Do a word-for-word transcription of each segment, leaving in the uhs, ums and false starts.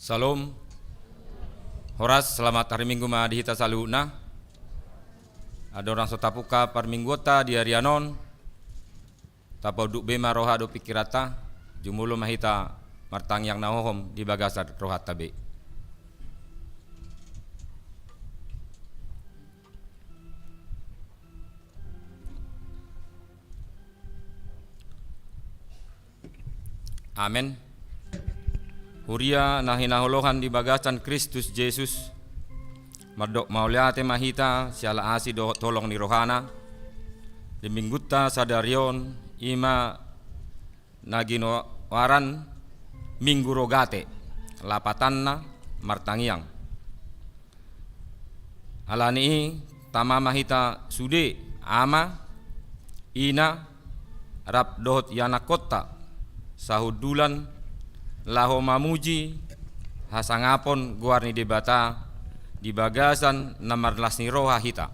Syalom. Horas, selamat hari Minggu ma di hita saluhutna. Andorang so tapungka parmingguonta di arian on, tapaunduk be ma roha dohot pingkiranta, jumolo ma hita martangiang na hohom di bagasan rohanta be. Amen. Huria na hinaholongan di bagasan Kristus Jesus, mandok mauliate ma hita siala asi dohot holong ni rohana di Minggunta sadari on, i ma na ginoaran Minggu Rogate, lapatanna martangiang. Ala ni i, tama ma hita sude, ama, ina, rap dohot ianakkonta sahundulan, laho mamuji hasangapon goar ni Debata di bagasan na marlas ni roha hita.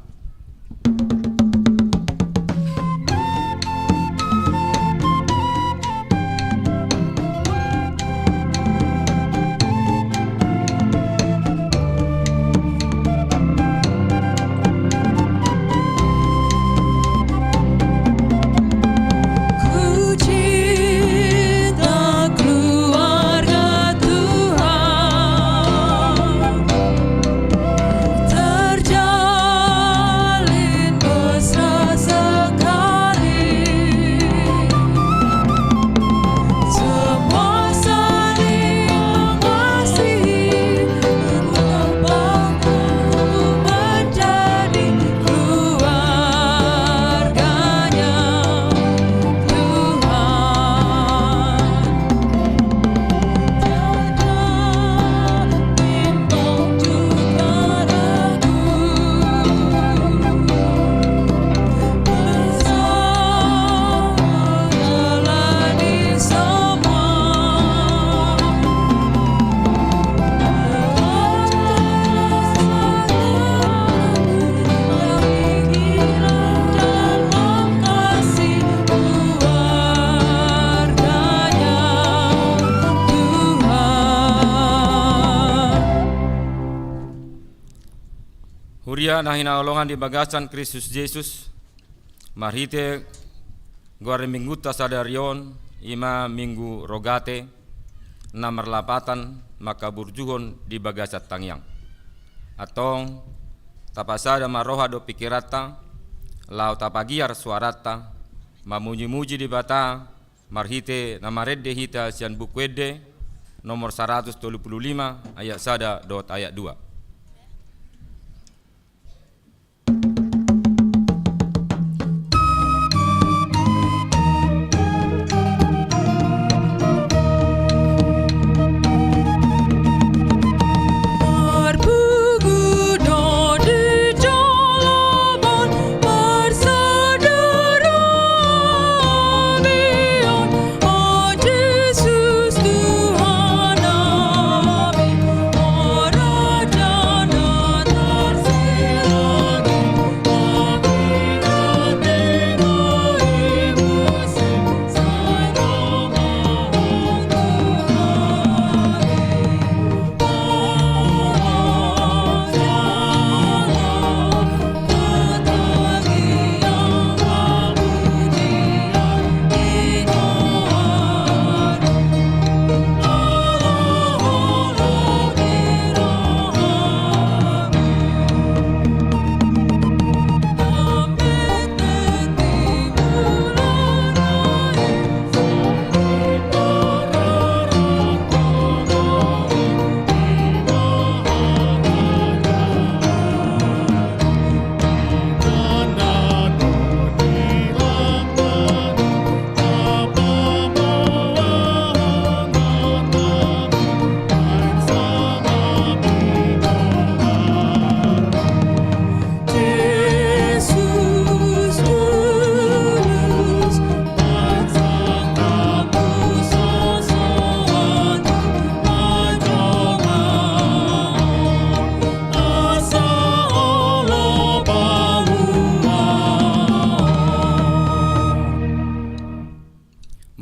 Ku cinta keluarga Tuhan, terjalin mesra sekali. Semua saling mengasihi, ku bangga menjadi keluarganya Tuhan. Tiada bimbang juga ragu, bersama jalani semua. Huria na hinaholongan di bagasan Kristus Jesus, marhite goar ni Minggunta sadari on, i ma Minggu Rogate, na marlapatan mangkaburjuhon di bagasan tangiang. Antong, tapasada ma roha dohot pingkiranta, laho tapagiar suaranta, mamujimuji Debata, marhite na marende hita sian Buku Ende nomor saratus tolu pulu lima, ayat sada dohot ayat dua.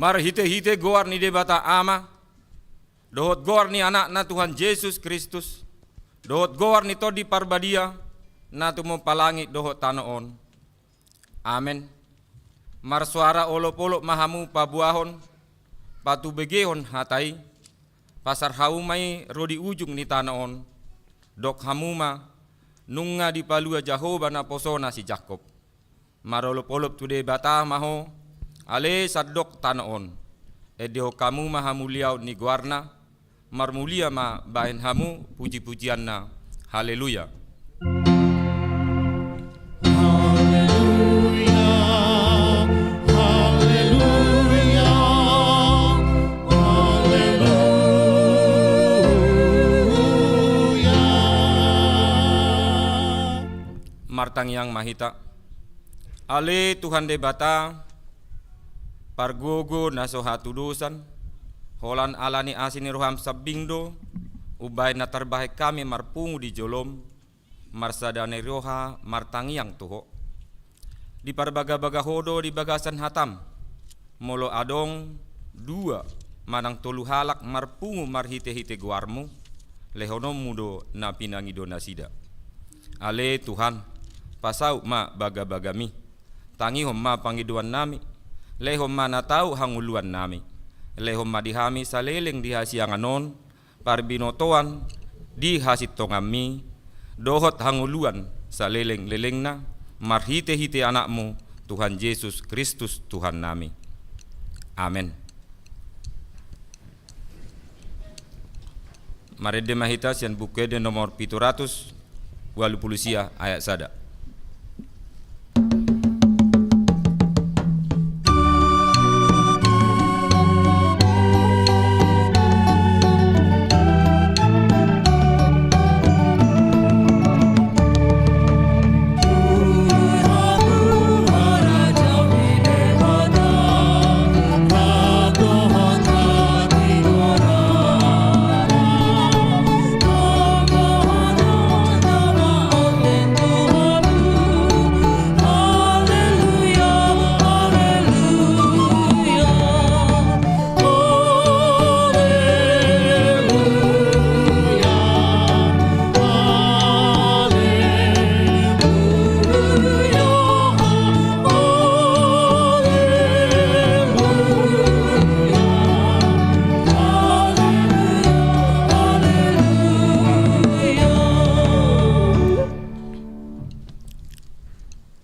Marhitehite goar ni Debata Ama, dohot goar ni Anakna Tuhan Jesus Kristus, dohot goar ni Tondi Parbadia, na tumompa langit dohot tano on. Amen. Marsoara olopolop ma hamu paboahon, patubegehon hata i, pasar hamu ma i ro di ujung ni tano on, dok hamu ma, nunga dipalua Jahowa naposona si Jakkob. Marolopolop tu Debata ma ho, ale sandok tano on. Endehon hamu ma hamuliaon ni goarna, marmulia ma bahen hamu pujipujianna. Haleluya. Haleluya, haleluya, haleluya. Martangiang ma hita. Ale Tuhan Debata, pargogo na so hatudosan, holan ala ni asi ni roham sambing do, umbahen na tarbahen hami marpungu di jolom, marsada ni roha martangiang tu Ho. Diparbagabaga Ho do di bagasan hatam, molo adong dua manang tolu halak marpungu marhitehite goarmu, lehononmu do na pinangido nasida. Ale Tuhan, pasaut ma bagabagami, tangihon ma pangidoannami, lehon ma na tau hangoluannami, lehon ma di hami saleleng di hasiangan on, parbinotoan di hasintonganmi, dohot hangoluan salelenglelengna, marhitehite Anakmu, Tuhan Jesus Kristus Tuhannami. Amen. Marende ma hita sian Buku Ende nomor pitu ratus ualu pulu sia ayat sada.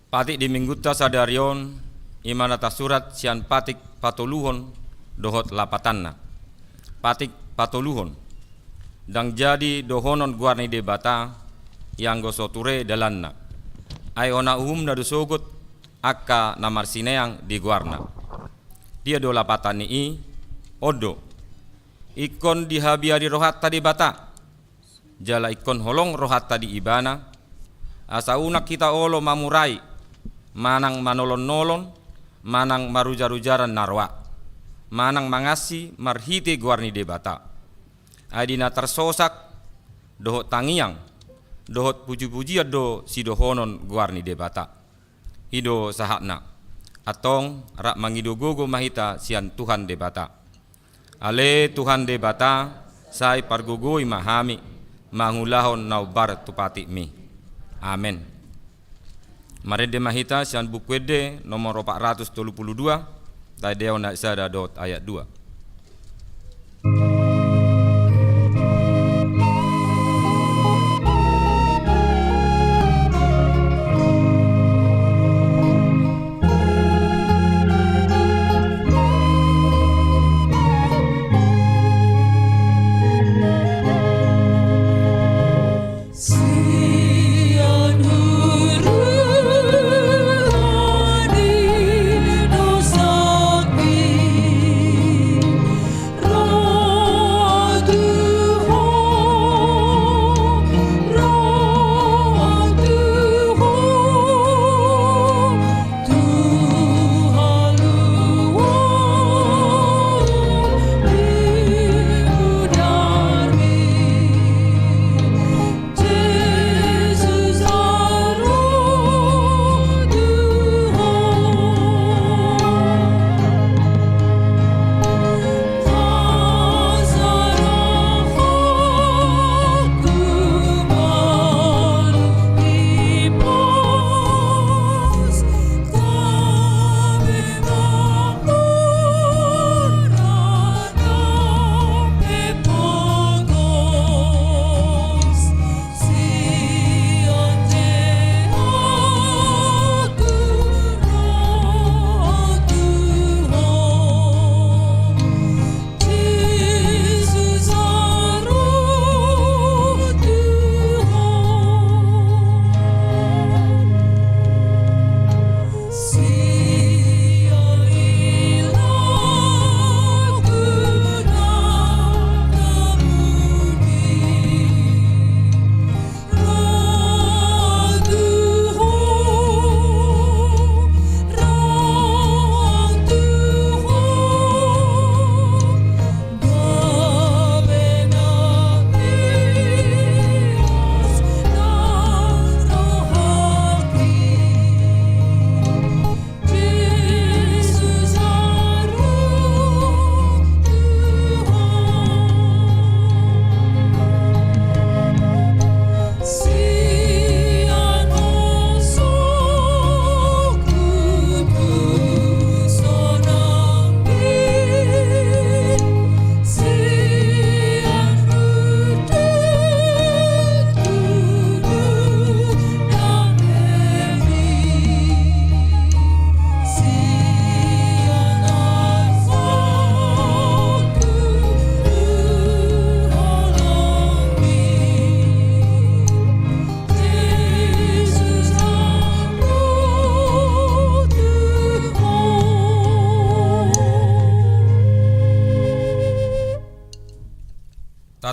Patik di Minggunta sadari on, i ma na tarsurat sian Patik patoluhon dohot lapatanna. Patik patoluhon. Ndang jadi dohonon goar ni Debata, ianggo so ture dalanna. Ai hona uhumna do sogot angka na marsineang di goarna. Dia do lapatan ni i? On do. Ingkon dihabiari rohanta Debata, jala ingkon holong rohanta di Ibana, asa unang hita olo mamurai, manang manolonnolon, manang marujarujaran na roa, manang mangansi marhite goar ni Debata. Ai di na tarsosak, dohot tangiang, dohot pujipujian do sidohonon goar ni Debata. I do sahatna. Antong rap mangido gogo ma hita sian Tuhan Debata. Ale Tuhan Debata, sai pargogoi ma hami mangulahon na hombar tu patikmi. Amen. Marende ma hita sian Buku Ende nomor opat ratus tolu pulu dua, taendehon ayat sada dohot ayat dua.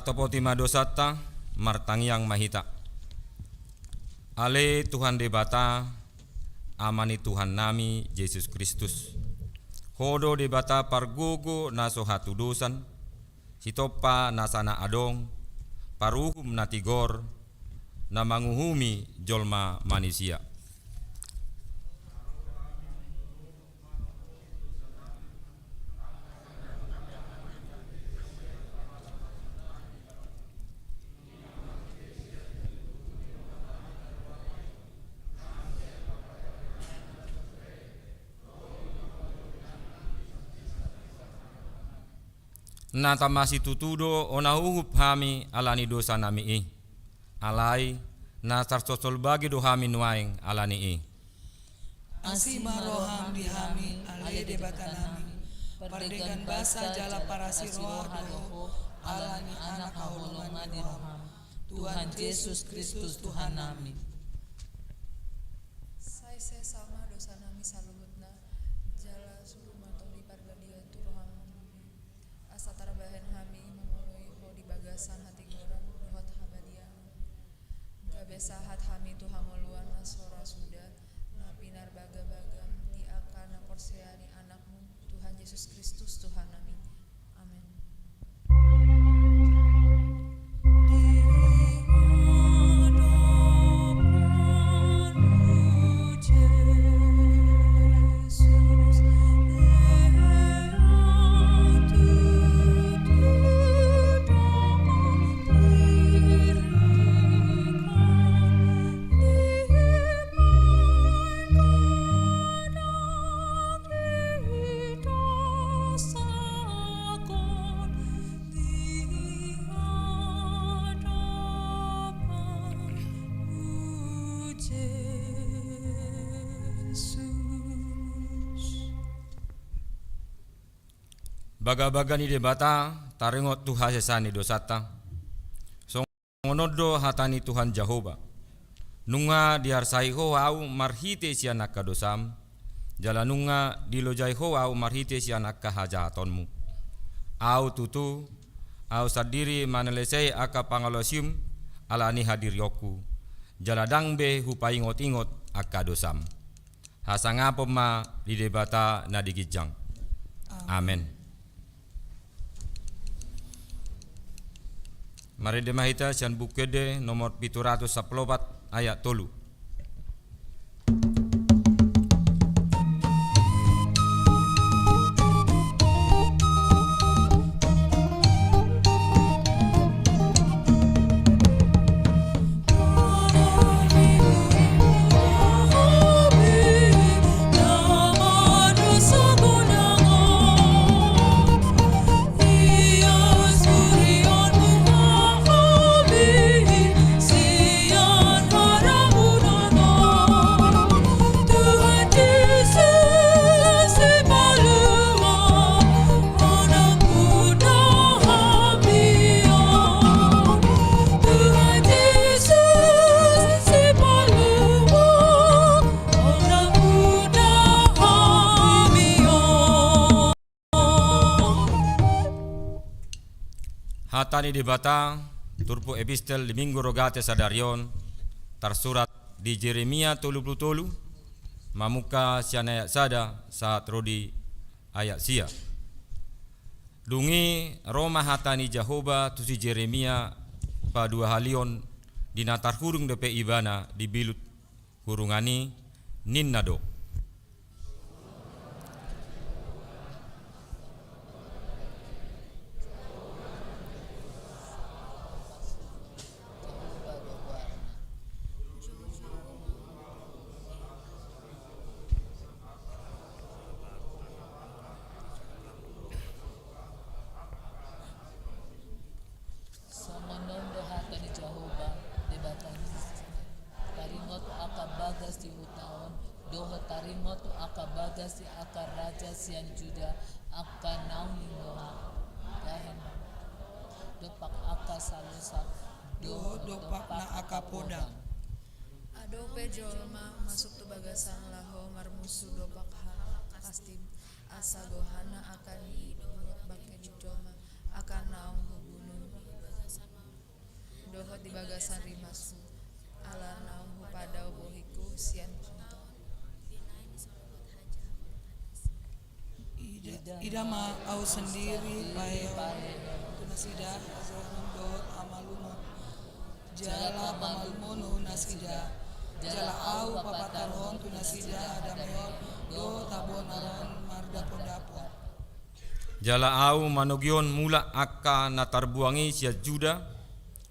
Topoti ma dosanta, martangiang ma hita. Ale Tuhan Debata, Ama ni Tuhannami Jesus Kristus, Ho do Debata pargogo na so hatudosan, sitompa na sana adong, paruhum na tigor, na manguhumi jolma manisia. Na tama situtu do hona huhut hami ala ni dosanami i. Alai na tarsosol bagi do hami nuaeng ala ni i. Asi ma roham di hami, ale Debatanami, pardenggan basa jala parasi roha do Ho ala ni Anak haholongan ni roham, Tuhan Jesus Kristus Tuhannami. Sai sesa ma dosanami saluhutna, jala suru ma Tondi Parbadia tu roham. Asa tarbahen hami mangoloi Ho di bagasan hatigoran dohot habadiaon. Gabe sahat hami tu hangoluan na so ra suda, na pinarbagabagam di angka na porsea di Anakmu, Tuhan Jesus Kristus Tuhannami. Amen. Bagabaga ni Debata taringot tu hasesaan ni dosanta. Songon on do hata ni Tuhan Jahowa: Nunga diarsai Ho ahu marhite sian angka dosam, jala nunga dilojai Ho ahu marhite sian angka hajahatonmu. Ahu tutu, ahu sandiri manalesei angka pangalaosim ala ni hadirionku, jala ndang be hupaingotingot angka dosam. Hasangapon ma di Debata na di ginjang. Amen. Marende ma hita sian Buku Ende nomor pitu ratus sampulu opat, ayat tolu. Hata ni Debata, turpuk epistel di Minggu Rogate sadari on, tarsurat di Jeremia tolu pulu tolu, mamungka sian ayat sada sahat ro di ayat sia. Dung i ro ma hata ni Jahowa tu si Jeremia paduahalihon di na tarhurung dope ibana di bilut hurungan i, ninna do: Songon on do hata ni Jahowa, Debata ni Israel: Taringot tu angka bagas di huta on, dohot taringot tu angka bagas di angka raja sian Juda, angka naung ninna Ho, bahen dompak angka salosa dohot dompak na angka podang. Adong pe jolma masuk tu bagasan laho marmusu dompak halak Kasdim, asa gohanna angka ni i dohot bangke ni jolma, angka naung hubunu i. Dohot di bagasan rimasmu, ala naung hupadao bohingku sian pangidoan. Ida, ida ma au sandiri paeon tu nasida hajahaon dohot hamalumon, jala pamalumon nasida, jala au papatarhon tu nasida hadameon dohot habonaran mardapotdapot. Jala au manogihon mulak angka na tarbuang i sian Juda,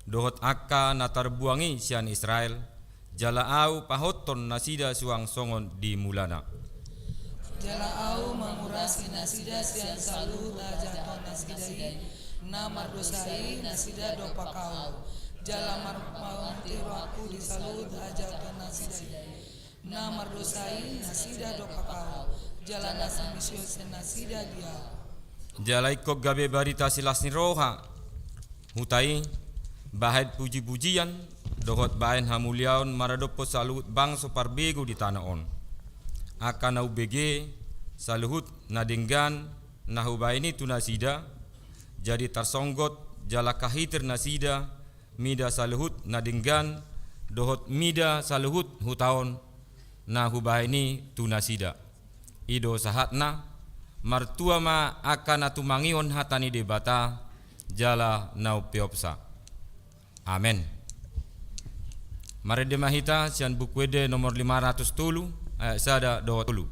dohot angka na tarbuang i sian Israel, jala au pahothon nasida suang songon di mulana. Jala au mangurasi nasida sian saluhut hajahaton nasida i, na mardosa i nasida dompak au, jala mar-, marmati rohangku di saluhut hajahaton nasida i, na mardosa i nasida dompak au, jala na samisio sian nasida di au. Jala ingkon gabe barita silas ni roha huta i, bahen pujipujian dohot bahen hamuliaon maradophon saluhut bangso parbegu di tano on. Angka na umbege, saluhut na denggan na hubahen i tu nasida, jadi tarsonggot jala hahitir nasida mida saluhut na denggan dohot mida saluhut huta on na hubahen i tu nasida. I do sahatna. Martua ma angka na tumangihon hata ni Debata jala na umpeopsa. Amen. Marende ma hita sian Buku Ende nomor lima ratus tolu, ayat sada dohot tolu.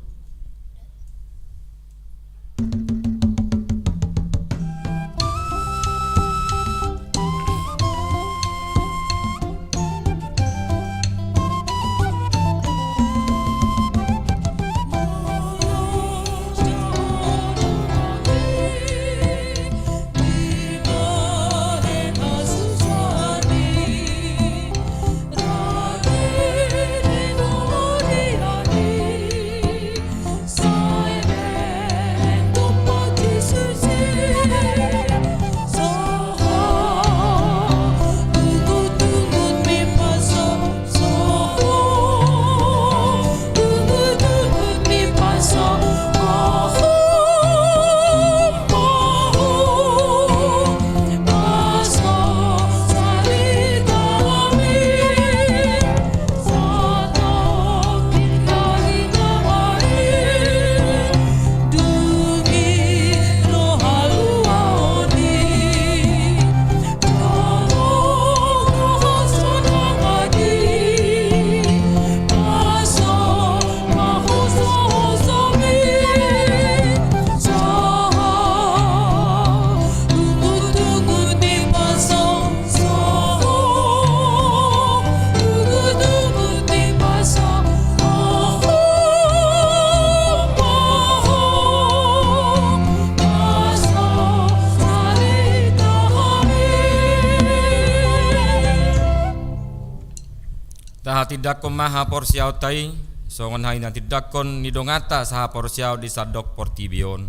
Tahatindangkon ma haporseaonta i, songon hinahatindangkon ni donganta sahaporseaon di sandok portibi on.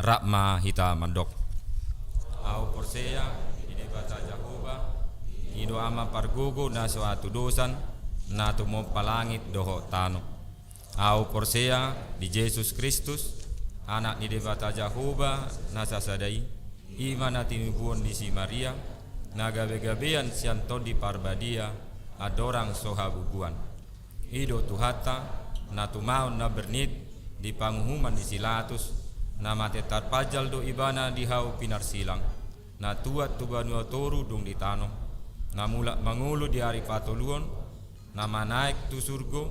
Rap ma hita mandok. Ahu porsea di Debata Jahowa, i do Ama pargogo na so hatudosan, na tumompa langit dohot tano. Ahu porsea di Jesus Kristus, Anak ni Debata Jahowa na sasada i, i ma na tinubuhon ni si Maria, na gabegabean sian Tondi Parbadia, andorang so habubuan. I do Tuhanta, na tumaon na bernit di panguhuman ni si Latus, na mate tarpanjal do Ibana di hau pinarsilang, na tuat tu banua toru dung di tano, na mulak mangolu di ari patoluhon, na manaek tu surgo,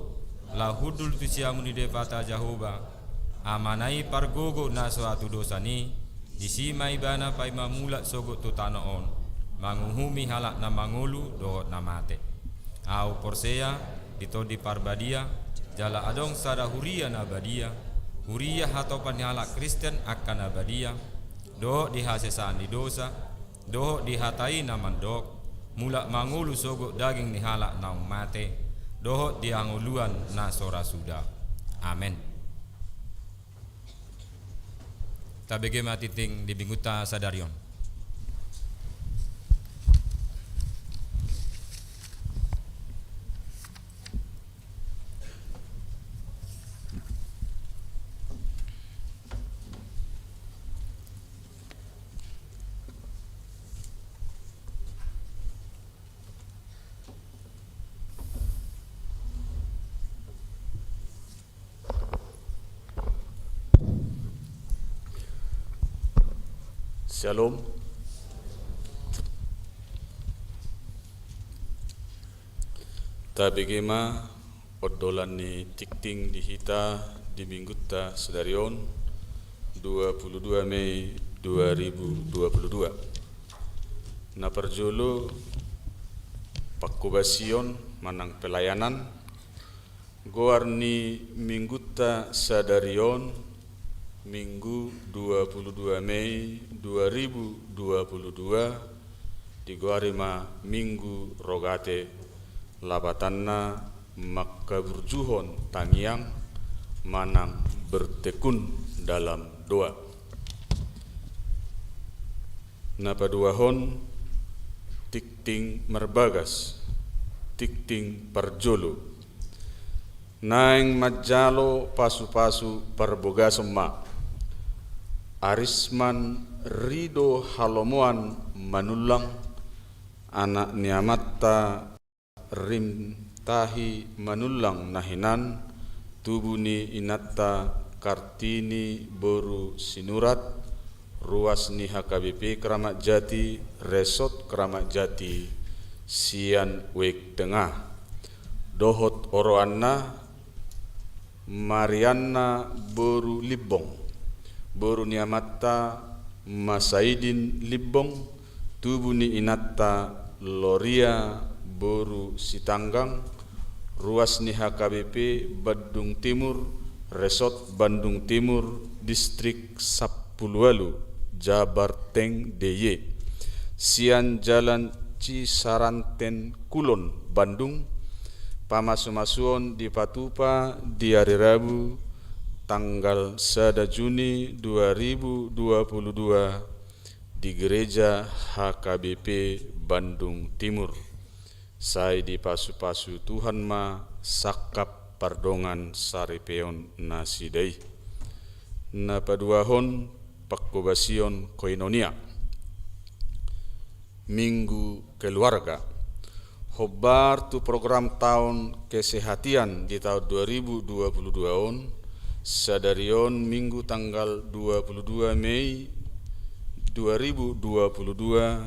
laho hundul tu siamun ni Debata Jahowa, Amana i pargogo na so hatudosan i, disi ma Ibana paima mulak sogot tu tano on, manguhumi halak na mangolu dohot na mate. Ahu porsea di Tondi Parbadia, jala adong sada huria na badia, huria hatopan ni halak Kristen angka na badia, dohot di hasesaan ni dosa, dohot di hata i na mandok, mulak mangolu sogot daging ni halak naung mate, dohot di hangoluan na so ra suda. Amen. Tabege ma tingting di Minggunta sadari on. Shalom. Tabege ma ondolan ni tingting di hita di minggunta sadari on, dua puluh dua Mei dua ribu dua puluh dua. Na parjolo, pangkobasion manang pelayanan. Goar ni minggunta sadari on, Minggu dua puluh dua Mei dua ribu dua puluh dua, digoari ma Minggu Rogate, lapatanna mangkaburjuhon tangiang manang bertekun dalam doa. Na paduahon, tingting marbagas, tingting parjolo. Naeng manjalo pasupasu parbogason ma. Arisman Rido Halomoan Manullang, anak ni amanta Rimtahi Manullang na hinan, tubu ni inanta Kartini boru Sinurat, ruas ni H K B P Kramat Jati, Resort Kramat Jati, sian Wijk Tengah. Dohot oroanna, Marianna boru Limbong, boru ni amanta Masaidin Limbong, tubu ni inanta Loria boru Sitanggang, ruas ni H K B P Bandung Timur, Resort Bandung Timur, Distrik sampulu ualu, Jabarteng D I Y. Sian Jalan Cisaranten Kulon, Bandung, pamasumasuon dipatupa di ari Rabu, tanggal sada Juni dua ribu dua puluh dua, di Gereja H K B P Bandung Timur. Sai dipasupasu Tuhan ma sangkap pardongan saripeon nasida i. Na paduahon, pangkobasion koinonia. Minggu Keluarga. Hombar tu program taon kesehatian di taon dua ribu dua puluh dua on, sadari on Minggu tanggal dua puluh dua Mei dua ribu dua puluh dua,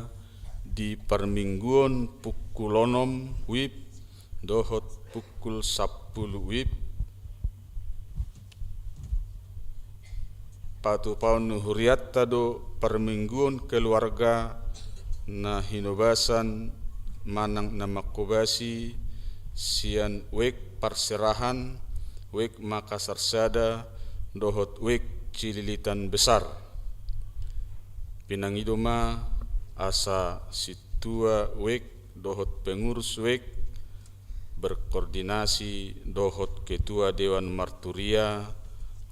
di parmingguon pukul onom WIB dohot pukul sampulu WIB, patupaon ni hurianta do parmingguon keluarga na hinobasan manang na mangkobasi sian Wijk Parserahan, Wijk Makassar Sada, dohot Wijk Cililitan Besar. Pinangido ma asa sintua Wijk dohot pengurus Wijk berkoordinasi dohot ketua dewan marturia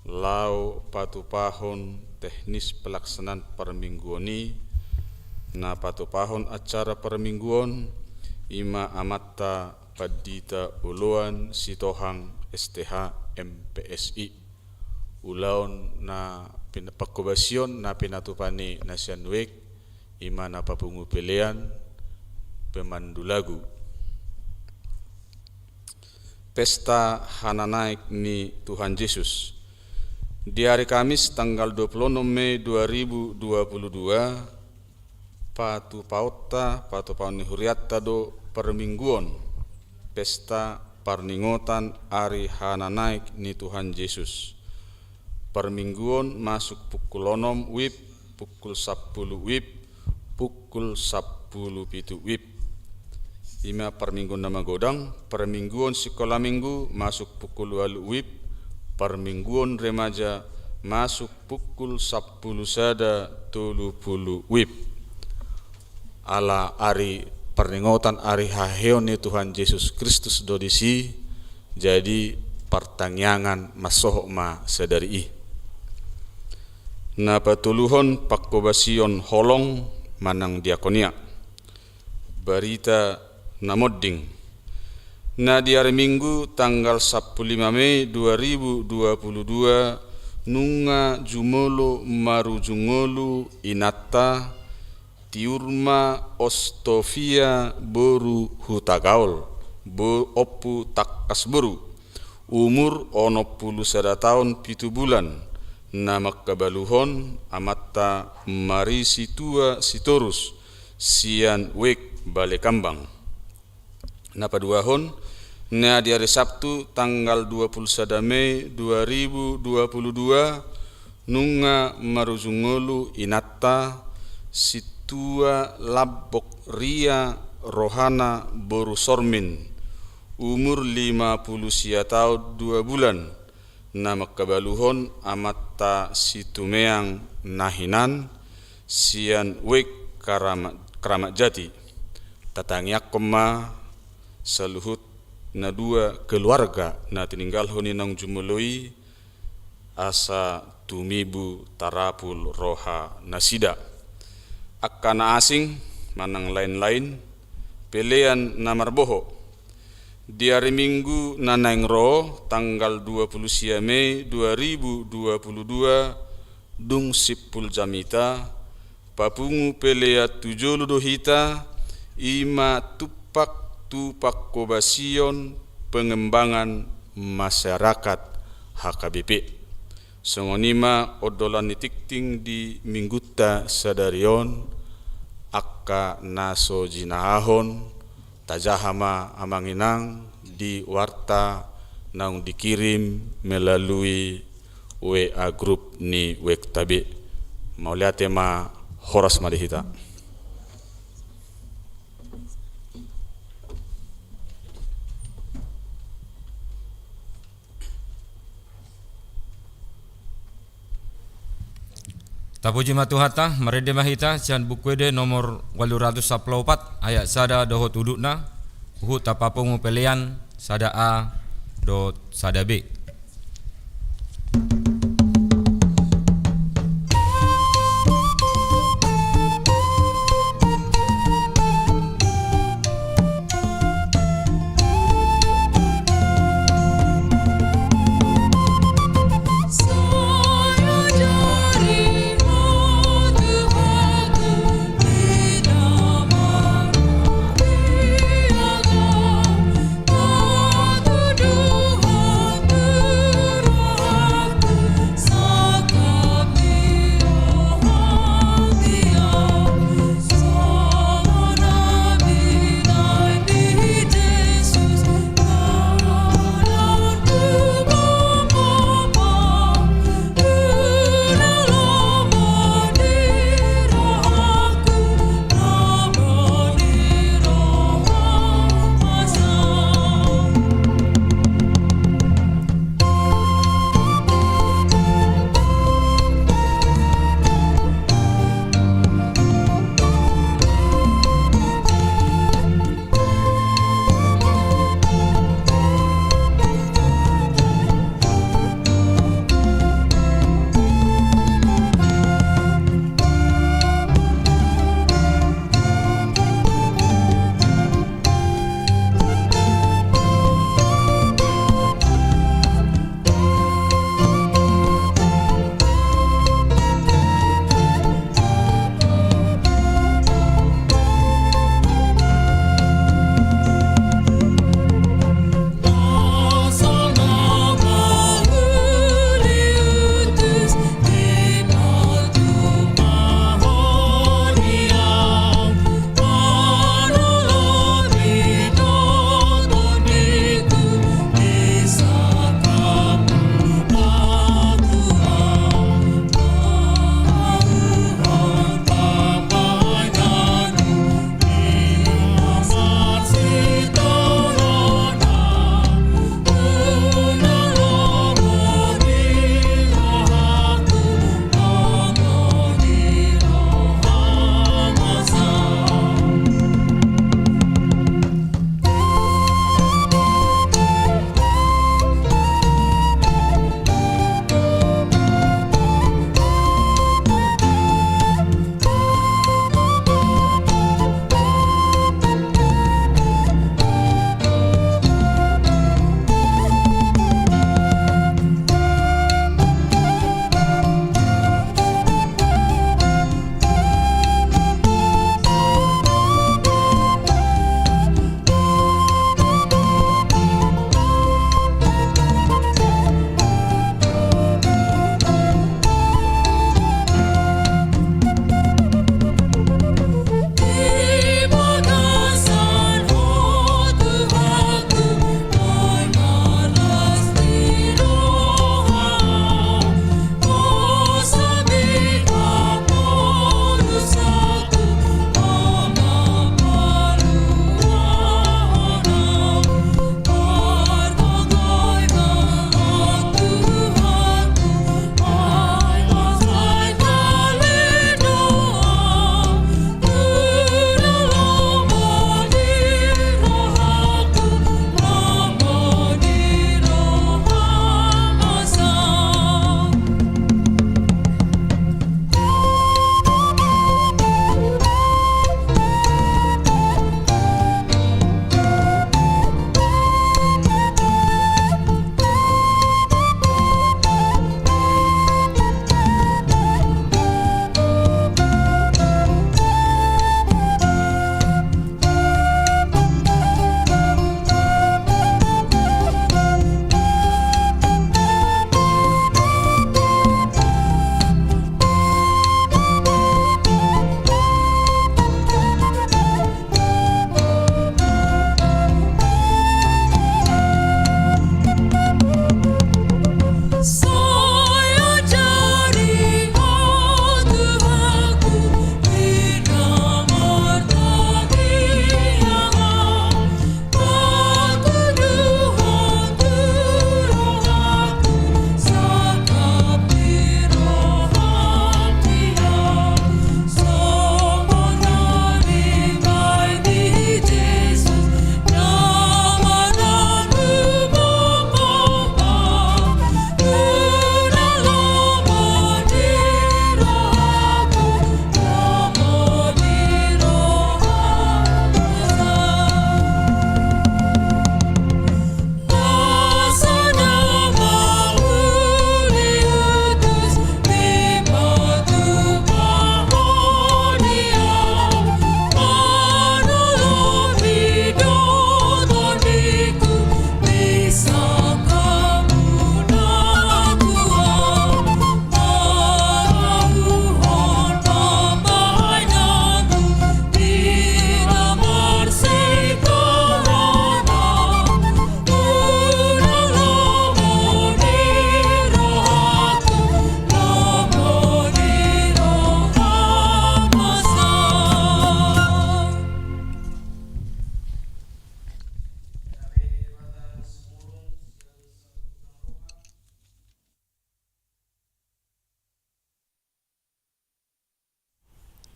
laho patupahon teknis pelaksanaan parmingguon i. Na patupahon acara parmingguon i ma amanta Pandita Oloan Sitohang S T H, M P S I. Ulaon na pin-, pangkobasion na pinatupa ni na sian Wijk, i ma na papungu pelean, pemandu lagu. Pesta Hananaek ni Tuhan Jesus. Di ari Kamis tanggal dua puluh onom Mei dua ribu dua puluh dua, patupaonta, patupaon ni hurianta do parmingguon pesta parningotan ari hananaek ni Tuhan Jesus. Parmingguon masuk pukul onom WIB, pukul sampulu WIB, pukul sampulu pitu WIB. I ma parmingguon na magodang. Parmingguon sikola minggu masuk pukul ualu WIB, parmingguon remaja masuk pukul sampulu sada tolu pulu WIB. Ala ari parningotan ari haheheon ni Tuhan Jesus Kristus do disi, jadi partangiangan mansohot ma sadari i. Na patoluhon pangkobasion holong manang diakonia. Barita na monding. Na di ari Minggu tanggal sampulu lima Mei dua ribu dua puluh dua, nunga jumolo marujung ngolu inanta, Tiur ma Ostovia boru Hutagaol, bo-, ompu tangkas boru. Umur onom pulu sada taon pitu bulan, Na mangkabaluhon amanta Mari Situa Sitorus sian Wijk Balekambang. Na paduahon, na di ari Sabtu tanggal dua pulu sada Mei dua ribu dua pulu dua, nunga marujung ngolu inanta Situa Lambok Ria Rohana boru Sormin, umur lima pulu sia taon dua bulan, na mangkabaluhon amanta Situmeang na hinan sian Wijk Karama-, Kramat Jati. Tatangiangkon ma saluhut na dua keluarga na tininggalhon i naung jumolo i, asa tumibu tarapul roha nasida. Angka na asing manang lain-lain, pelean na marboho. Di ari Minggu na naeng ro, tanggal dua pulu sia Mei dua ribu dua pulu dua, dung simpul jamita, papungu pelean tu jolo do hita, i ma tumpak tu pangkobasion pengembangan masyarakat H K B P. Songon i ma ondolan ni tingting di Minggunta sadari on, angka na so jinahahon, tajaha ma amang inang di warta naung dikirim melalui W A grup ni Wijk ta be. Mauliate ma, horas ma di hita. Tapuji ma Tuhanta, marende ma hita sian Buku Ende nomor ualu ratus sampulu opat, ayat sada dohot udutna, huhut tapapungu pelean sada A dohot sada B.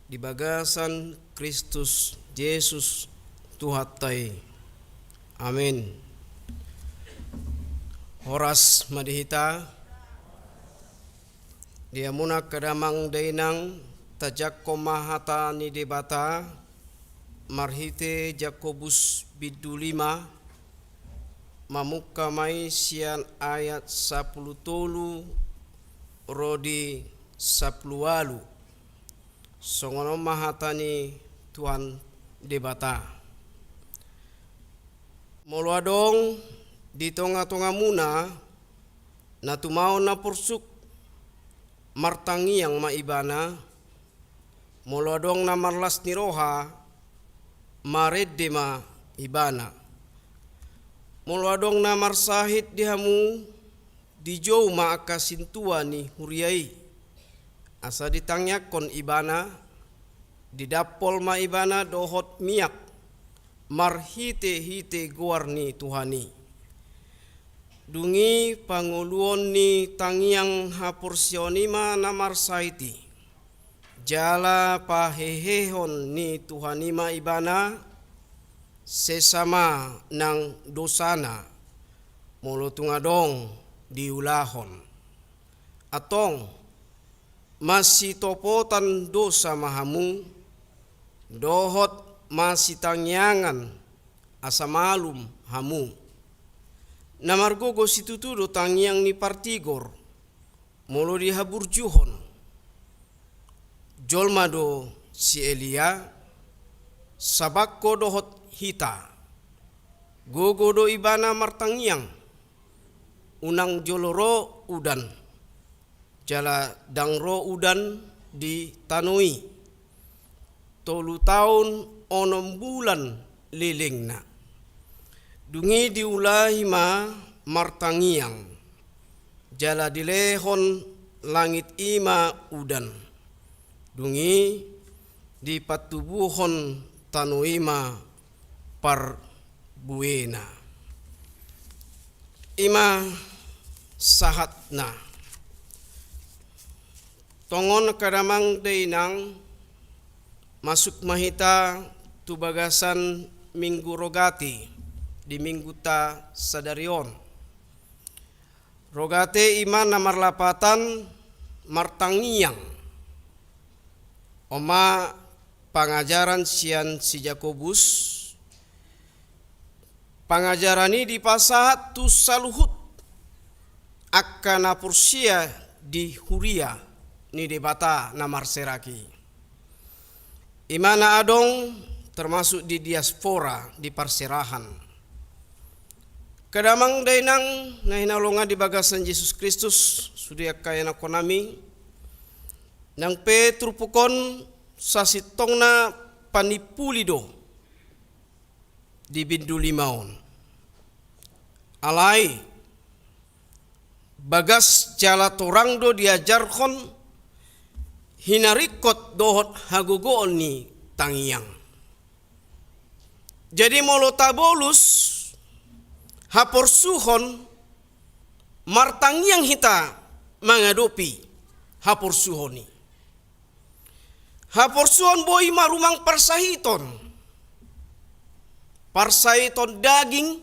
Di bagasan Kristus Jesus Tuhanta i. Amin. Horas ma di hita. Di hamuna angka damang dainang, tajangkon ma hata ni Debata marhite Jakobus bindu lima, mamungka ma i sian ayat sampulu tolu ro di sampulu ualu. Songon on ma hata ni Tuhan Debata. Molo adong di tonga-tongamuna na tumaon na porsuk, martangiang ma ibana. Molo adong na marlas ni roha, marende ma ibana. Molo adong na marsahit di hamu, dijou ma angka sintua ni huria i, asa ditangiangkon ibana, didampol ma ibana dohot miak marhite-hite goar ni Tuhan i. Dung i pangoluon ni tangiang haporseaon i ma na marsahit i. Jala pahehehon ni Tuhan i ma ibana, sesa ma nang dosana, molo tung adong diulahon. Antong, masitopotan dosa ma hamu, dohot masitangiangan asa malum hamu. Na margogo situtu do tangiang ni partigor, molo dihaburjuhon. Jolma do si Elia, sabangko dohot hita. Gogo do ibana martangiang, unang jolo ro udan. Jala ndang ro udan di tano i. Tolu taon onom bulan lelengna. Dung i diulahi ma martangiang. Jala dilehon langit i ma udan. Dung i dipatubuhon tano i ma parbuena. I ma sahatna. Tongon angka damang dainang, masuk ma hita tu bagasan Minggu Rogate di mingguta sadari on. Rogate i ma na marlapatan martangiang. On ma pangajaran sian si Jakobus, pangajaran i dipasahat tu saluhut angka na porsea di huria ni Debata na marserak i. I ma na adong termasuk di diaspora, di parserahan. Angka damang dainang na hinaholongan di bagasan Jesus Kristus, sude angka ianakhonami, nang pe turpuk on sasintongna panimpuli do di bindu lima on. Alai, bagas jala torang do diajarhon hinaringkot dohot hagogoon ni tangiang. Jadi molo tabolus haporsuhon, martangiang hita mangadopi haporsuhon i. Haporsuhon boi marumang parsahiton. Parsahiton daging,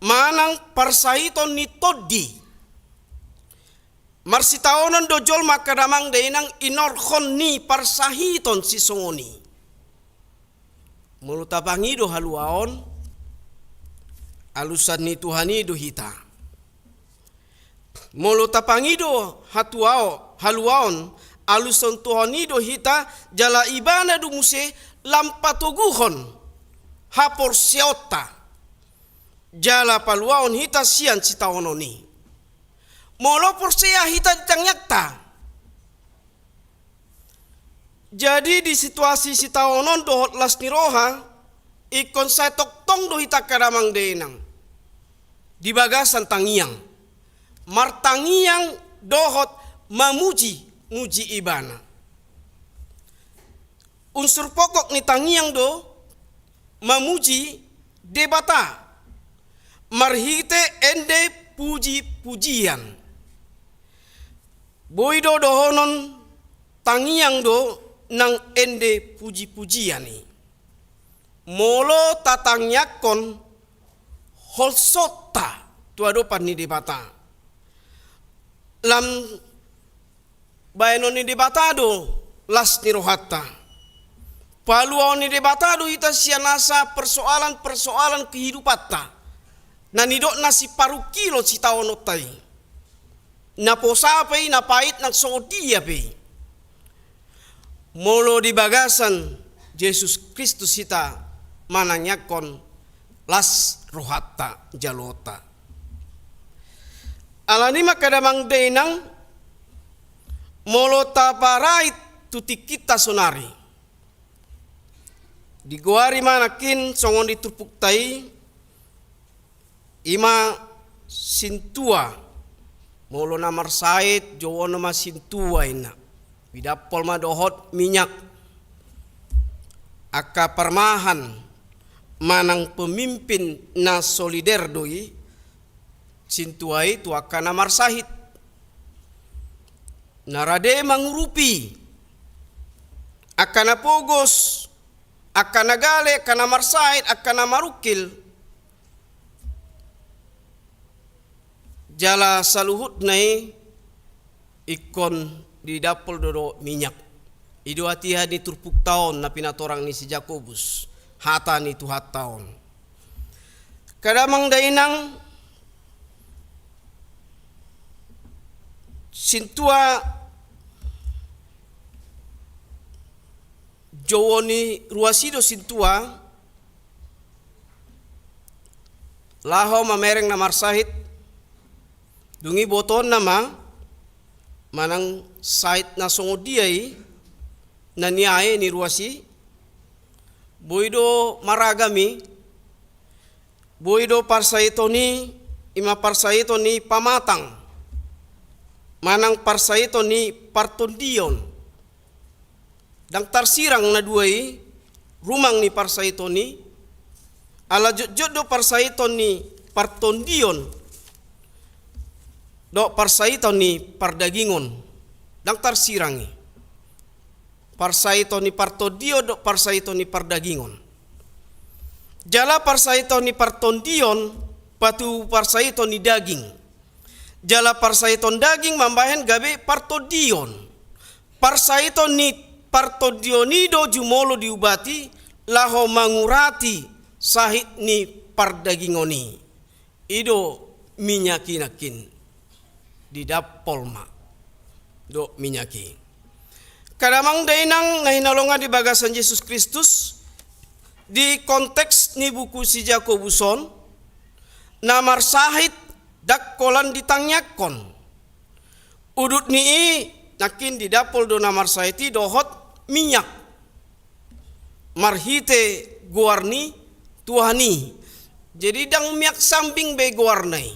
manang parsahiton ni tondi. Marsitaonon do jolma angka damang dainang inorhon ni parsahiton sisongon i. Molo tapangido haluaon, alusan ni Tuhan i do hita. Molo tapangido hatuao, haluaon, alusan Tuhan i do hita, jala ibana do muse lam patoguhon haporseaonta. Jala paluaon hita sian sitaonon i. Molo porsea hita di tangiangta. Jadi di situasi sitaonon dohot las ni roha, ingkon sai tongtong do hita angka damang dainang di bagasan tangiang. Martangiang dohot mamuji-muji ibana. Unsur pokok ni tangiang do mamuji Debata marhite ende puji-pujian. Boi do dohonon tangiang do nang ende puji-pujian i. Molo tatangiangkon holsonta tu adopan ni Debata, lam baenon ni Debata do las ni rohanta. Paluaon ni Debata do hita sian nasa persoalan-persoalan kehidupanta na nidok na siparungkilon sitaononta i. Na posa pe i, na pait nang songon dia pe i. Molo di bagasan Jesus Kristus hita manangiangkon las rohanta, jaloonta. Alani i ma angka damang dainang, molo taparait tu tingkinta sonari, digoari ma nangkin songon di turpukta i, i ma sintua. Molo na marsahit, jouon ma sintua inna. Didampol ma dohot minyak. Angka parmahan manang pemimpin na solider do i, sintua i, tu angka na marsahit. Na rade mangurupi angka na pogos, angka na gale, angka na marsahit, angka na marungkil. Jala saluhutna i ingkon didampol do dohot minyak. I do hatiha ni turpukta on na pinatorang ni si Jakobus, hata ni Tuhanta on. Angka damang dainang, sintua, jouon ni ruas i do sintua, laho mamereng na marsahit. Dung i botoonna ma manang sahit na songon dia i, na niae ni ruas i. Boi do maragam i. Boi do parsahiton i, i ma parsahiton ni pamatang, manang parsahiton ni partondion. Ndang tarsirang na dua i, rumang ni parsahiton i. Ala jotjot do parsahiton ni partondion dohot parsahiton ni pardagingon. Ndang tarsirang i. Parsahiton ni partondion dohot parsahiton ni pardagingon. Jala parsahiton ni partondion patubu parsahiton ni daging. Jala parsahiton daging mambahen gabe partondion. Parsahiton ni partondion i do jumolo diubati laho mangurati sahit ni pardagingon i. I do minyak i nangkin. Didampol ma dohot minyak i. Angka damang dainang na hinaholongan di bagasan Jesus Kristus, di konteks ni buku si Jakobus on, na marsahit ndang holan ditangiangkon. Udut ni i nangkin didampol do na marsahit i dohot minyak marhite goar ni Tuhan i. Jadi ndang minyak sambing be goarna i.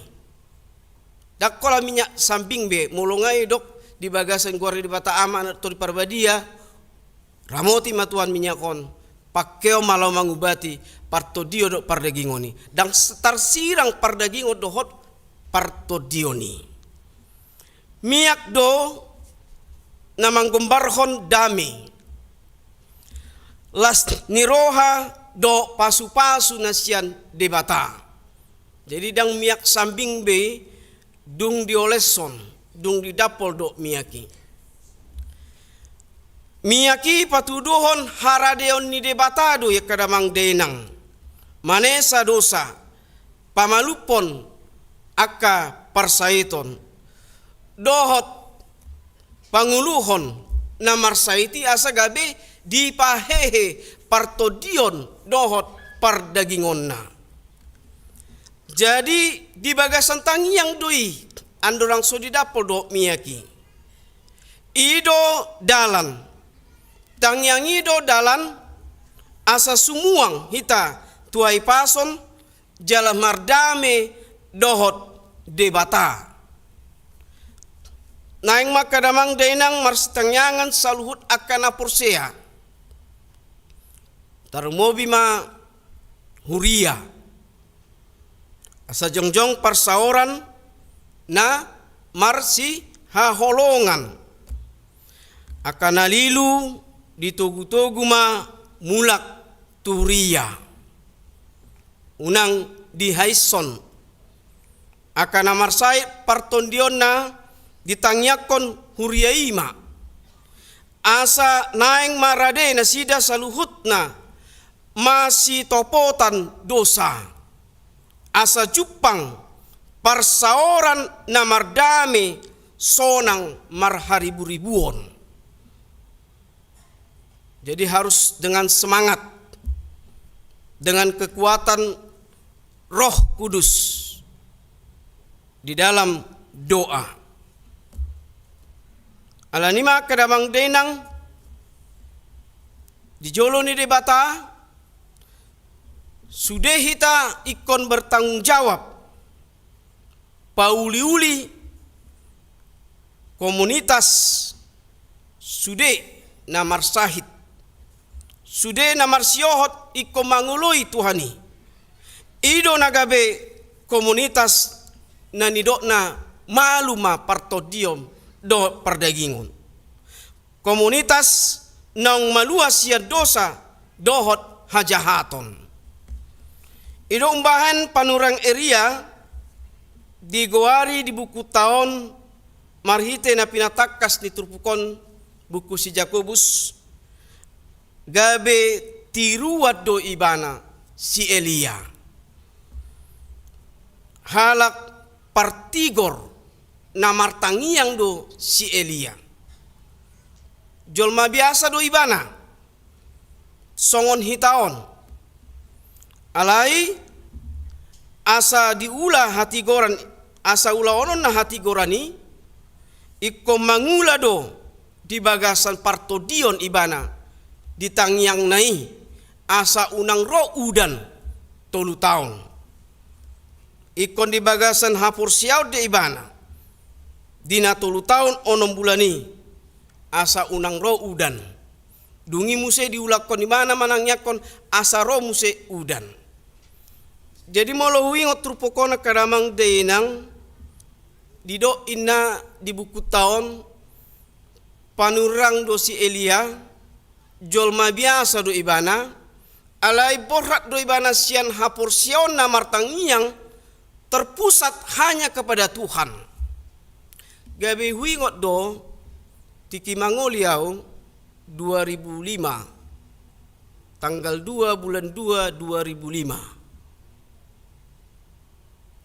Ndang holan minyak sambing be, molo nga i didok di bagasan goar ni Debata Ama, Anak, Tondi Parbadia. Ramoti ma Tuhan minyak on, pangkeon ma laho mangubati partondion dohot pardagingon i. Ndang s-, tarsirang pardagingon dohot partondion i. Minyak do na manggombarhon dame, las ni roha dohot pasupasu na sian Debata. Jadi ndang minyak sambing be dung dioleshon, dung didampol dohot minyak i. Minyak i patuduhon haradeon ni Debata do i, angka damang dainang, manesa dosa, pamalumhon angka parsahiton dohot panguluhon na marsahit i asa gabe dipahehe partondion dohot pardagingonna. Jadi di bagasan tangiang do i andorang so didampol dohot minyak i. I do dalan. Tangiang i do dalan asa sumuang hita tu hahipason jala mardame dohot Debata. Naeng ma, angka damang dainang, marsitangiangan saluhut angka na porsea. Tarlumobi ma huria. Asa jongjong parsaoran na marsihaholongan. Angka na lilu Ditogu-togu ma mulak tu huria. Unang dihaishon. Angka na marsahit partondionna ditangiangkon huria i ma. Asa naeng ma rade nasida saluhutna masitopotan dosa. Asa jumpang parsaoran na mardame sonang marharibu-ribuon. Jadi harus dengan semangat, dengan kekuatan Roh Kudus di dalam doa. Alani i ma angka damang dainang, di jolo ni Debata, sude hita ingkon bertanggung jawab pauli-uli komunitas sude na marsahit, sude na marsiohot ingkon mangoloi Tuhan i. I do na gabe komunitas na nidokna malum ma partondion dohot pardagingon. Komunitas naung malua sian dosa dohot hajahaton. I do umbahen panurirang Elia digoari di bukunta on marhite na pinatangkas ni turpuk on, buku si Jakobus, gabe tiruan do ibana si Elia. Halak partigor na martangiang do si Elia. Jolma biasa do ibana, songon hita on. Alai asa diula hatigoran, asa ulaononna hatigoran i, ingkon mangula do di bagasan partondion ibana di tangiangna i, asa unang ro udan tolu taon. Ingkon di bagasan haporseaon do ibana di na tolu taon onom bulan i, asa unang ro udan. Dung i muse diulakkon ibana manangiangkon asa ro muse udan. Jadi molo huingot turpuk on angka damang dainang, didok inna di bukunta on, panurirang do si Elia, jolma biasa do ibana, alai borhat do ibana sian haporseaonna martangiang terpusat hanya kepada Tuhan. Gabe huingot do, tingki mangoli au, dua ribu lima, tanggal dua bulan dua dua ribu lima.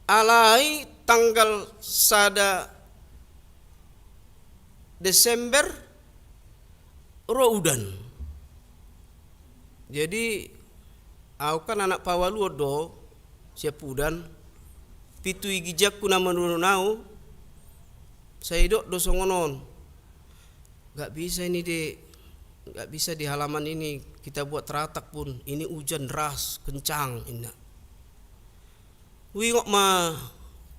Alai tanggal sada Desember ro udan. Jadi au kan anak paualuon do siap udan. Pitu i ginjangku na manurun au, sai didok do songon on. Nggak bisa ini di, nggak bisa di halaman ini kita buat teratak pun, ini hujan deras, kencang, inna. Huingot ma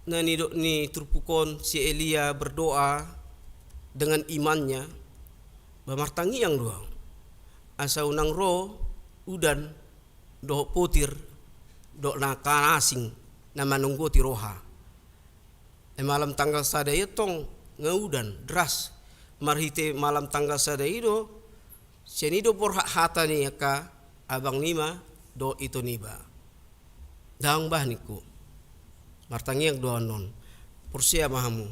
na nidok ni turpuk on, si Elia berdoa dengan imannya, ba martangiang do au asa unang ro udan dohot potir dohot na kanasing na manonggoti roha. Ai malam tanggal sada i antong nga udan deras. Marhite malam tanggal sada i do, sian i do borhat hata ni angka abang niba dohot ito niba. Daong bah ningku. Martangiang do annon. Porsea ma hamu.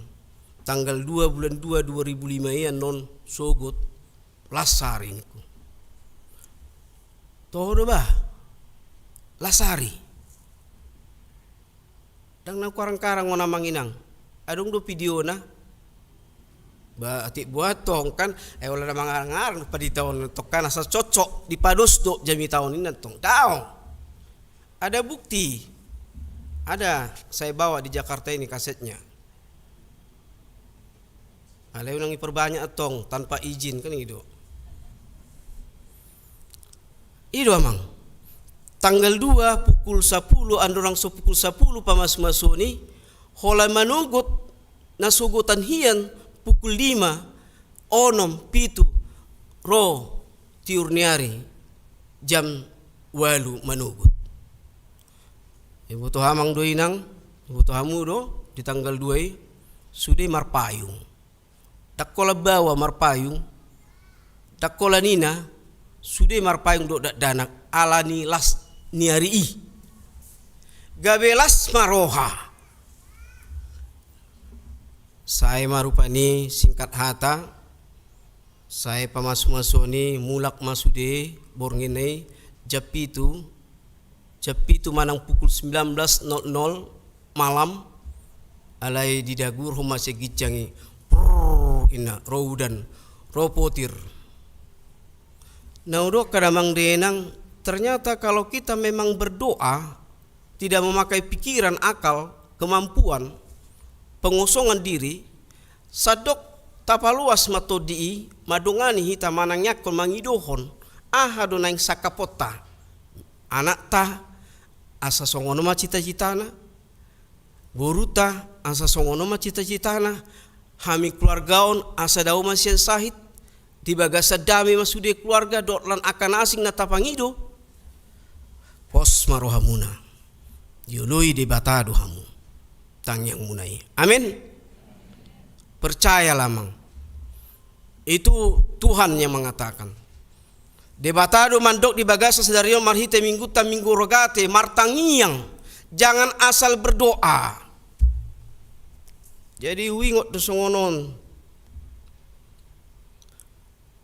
Tanggal dua bulan dua dua ribu lima i annon sogot las ari ningku. Toho do bah. Las ari. Ndang na hukarang-karang on amang inang. Adong do videona. Ba atik buat tong kan, eh, olo na mangarang-arang do pandita on tong kan, asa cocok dipados do jamita on inna tong. Daong. Ada bukti. Ada saya bawa di Jakarta ini kasetnya. Alai unang diperbanyak antong tanpa izin kan i do. I do amang. Tanggal dua pukul sapuluh, andorang so pukul sapuluh pamasumasuon i, holan manogot na sogotan hian pukul lima, onom, pitu, ro tiur ni ari jam ualu manogot. Iboto amang do inang, iboto hamu do di tanggal dua i sude marpayung. Ndang holan baoa marpayung, Ndang holan i na sude marpayung dohot dakdanak ala ni las ni ari i. Gabe las ma roha. Sae ma rupani singkat hata, sae pamasumasuon i, mulak ma sude borngin i jam pitu, jam pitu manang pukul sembilan belas nol nol malam, alai didagurhon ma sian ginjang i, prrrr, inna, ro udan, ro potir. Na hudok, damang dainang, ternyata kalau kita memang berdoa, tidak memakai pikiran, akal, kemampuan, pengosongan diri, sandok tapaluas ma tondi i, mandongani hita, manangiangkon, mangidohon aha do naeng sangkaponta. Anakta, asa songon on ma cita-citana. Borunta, asa songon on ma cita-citana. Hami keluarga on, asa dao ma sian sahit. Di bagasan dame ma sude keluarga dohot lan angka na asing na tapangido. Pos ma rohamuna. Dioloi Debata do hamu tangiangmuna i. Amin. Percayalah, amang. Itu Tuhan yang mengatakan. Debata do mandok di bagasan sadari on marhite Minggunta, Minggu Rogate, martangiang, jangan asal berdoa. Jadi huingot do songon on.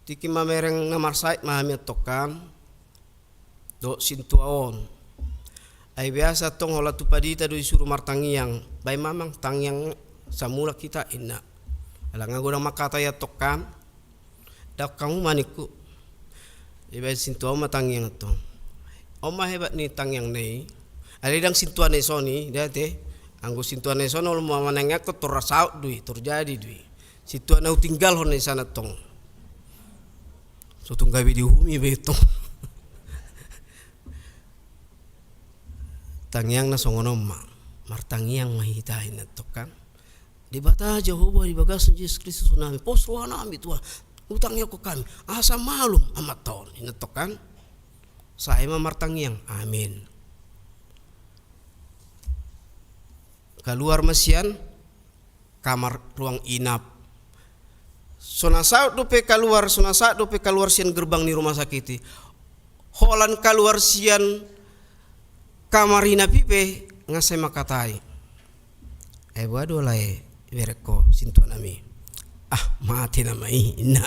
Tingki mamereng na marsahit ma hami antong kan. Dohot sintua on. Ai biasa tong holan tu pandita do disuru martangiang. Baen ma, amang, tangiang samulak hita, inna. Ala nga godang mangkatai antong kan. Ndang hamu ma ningku. Dibaen sintua on ma tangiang antong. On ma hebat ni tangiangna i. Alai ndang sintua na dison i, da ate. Anggo sintua na dison olo ma manangiangkon, tor saut do i, tor jadi do i. Sintua na hutinggalhon na di sana tong. So tung gabe diuhumi be tong. Tangiangna songon on ma. Martangiang ma hita, inna tong kan. Debata Jahowa, di bagasan Jesus Kristus Tuhannami, pos rohanami Tuhan. Hutangiangkon hami asa malum amanta on, inna tong kan. Sae ma martangiang. Amin. Kaluar ma sian kamar ruang inap. So na saut dope kaluar, so na saut dope kaluar sian gerbang ni rumah sakit i. Holan kaluar sian kamar inap i pe nga sai mangkatai. Ai boha do lae berengko sintuanami? Ah, mate nama i, inna.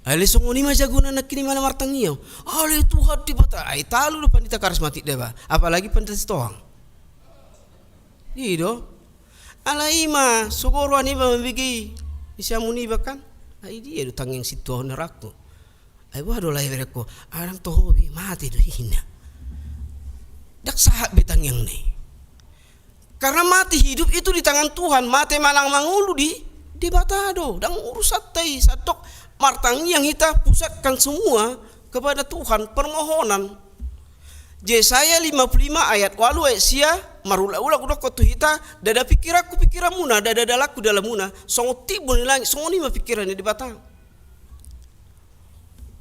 Alai songon i ma jagona nangkin i, manang martangiang. Ale Tuhan Debata, ai talu do pandita karismatik deba, apalagi pandita Sitohang. I do. Alai i ma, so guru an iba mambege i, di siamun iba kan. Ai dia do tangiang sintua on na rangku. Ai boha do lae berengko, ai ndang toho be, mate do i, inna. Ndang sahat be tangiangna i. Karena mati hidup itu di tangan Tuhan, mate manang mangolu di Debata do, ndang urusanta i, sandok martangiang hita, pusatkan semua kepada Tuhan, permohonan. Jesaya lima puluh lima ayat ualu, ayat sia, marulak-ulak hudokkon tu hita, ndada pikiranku pikiranmuna, ndada dalanku dalanmuna, songon timbul ni langit, songon i ma pikiran ni Debata.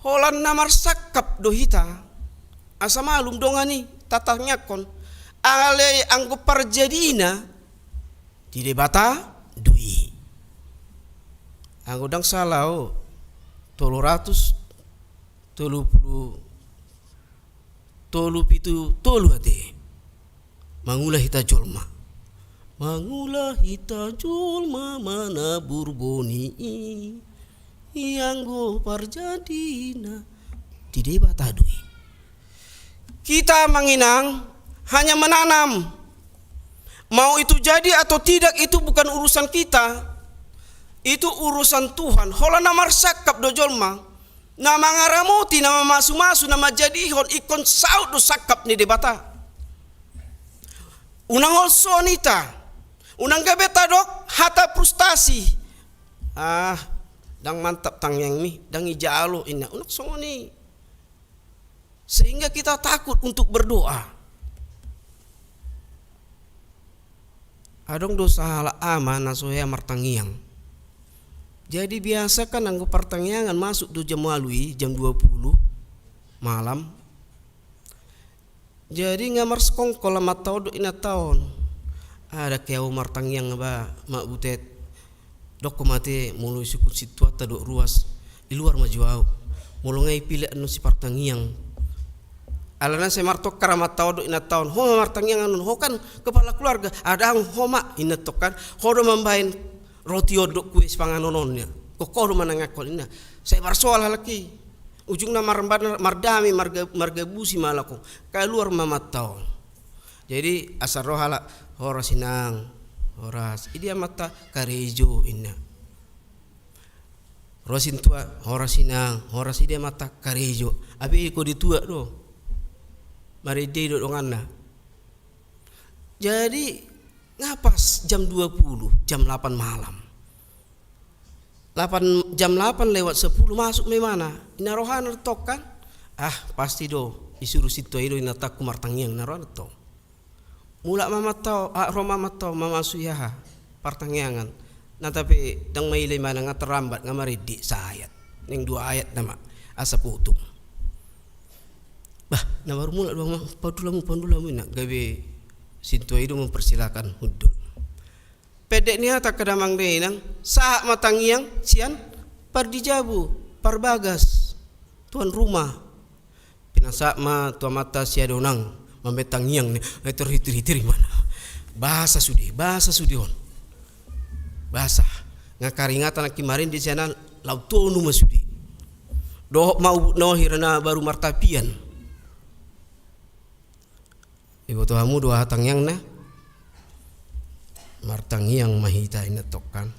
Holan na marsangkap do hita, asa malum dongan i tatangiangkon. Alai anggo parjadina di Debata do i. Anggo ndang sala au, tolu ratus tolu pulu tolu pitu tolu ate. Mangula hita jolma. Mangula hita jolma manabur boni i. I anggo parjadina di Debata do i. Kita amang inang hanya menanam. Mau itu jadi atau tidak, itu bukan urusan kita. Itu urusan Tuhan. Holan na marsangkap do jolma. Na mangaramoti, na mamasumasu, na manjadihon, ingkon saut do sangkap ni Debata. Unang holsoan hita. Unang gabe tadok hata frustasi. Ah, ndang mantap tangiangmi, ndang ijalo, inna. Unang songon i. Sehingga kita takut untuk berdoa. Adong do sahalak ama na so hea martangiang. Jadi biasa kan anggo partangiangan masuk do jam ualu i, jam dua puluh malam. Jadi nga marsekongkol amanta on dohot inanta on. Ndang hea au martangiang ba, Mak Butet. Dok ho ma ate, molo isungkun sintuanta dohot ruas, i luar ma jo au. Molo nga ipilak annon sipartangiang. Alana sai martongkar amanta on dohot inanta on, ho ma martangiang annon, ho kan kepala keluarga, adang ho ma, inna tongkan, ho do mambahen roti on dohot kue sipanganon on, ninna. Ingkon ho do manangiangkon, ninna. Sai marsoal halak i. Ujungna mar-, mardame, marga-, margabusi ma halak on. Kaluar ma amanta on. Jadi, asa ro halak, horas inang, horas. Idia amanta, karejo, inna. Ro sintua, horas inang, horas, idia amanta, karejo. Hape ingkon dituak do. Marende i do donganna. Jadi, nga pas jam dua puluh, jam delapan malam. Delapan, jam delapan lewat sepuluh masuk ma ibana. Inna rohana tongkan. Ah, pasti do, isuru sintua i do inantangku martangiang, inna rohana tong. Mulak ma amanta on, ah, ro ma amanta on, mamasui aha, partangiangan. Nang tapi ndang maila ibana, nga terlambat, nga marende saayat. Naeng dua ayat nama, asa putung. Bah, na baru mulak do, amang, pandul hamu, pandul hamu, inna, gabe sintua i do mempersilakan hundul. Pendek ni hata, angka damang dainang, sahat ma tangiang sian pardijabu, parbagas, tuan rumah. Pinasahat ma tu amanta Siadonang, mambahen tangiang ni, ai terhitir-hitir ibana. Basa sude, basa sude on. Basa. Nga karingatan nangkin marende sian an, laho tonu ma sude. Dohot ma ubuk na hira na baru martapian. Iboto hamu do aha tangiangna? Martangiang ma hita, inna tongkan.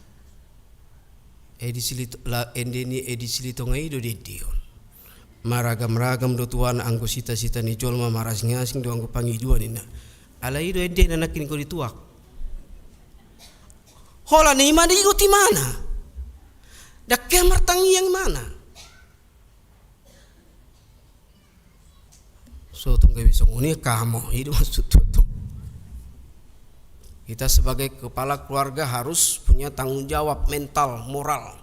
Edi Silito-, la, ende ni Edi Silitonga i do dende on. Maragam-ragam do tuana anggo sita-sita ni jolma, marasing-asing do anggo pangidoan, inna. Alai i do endena nangkin ingkon dituak. Holan i ma diingot ibana. Ndang hea martangiang ibana. So tung gabe songon i, hamu, i do maksudhu tung. Kita sebagai kepala keluarga harus punya tanggung jawab mental, moral.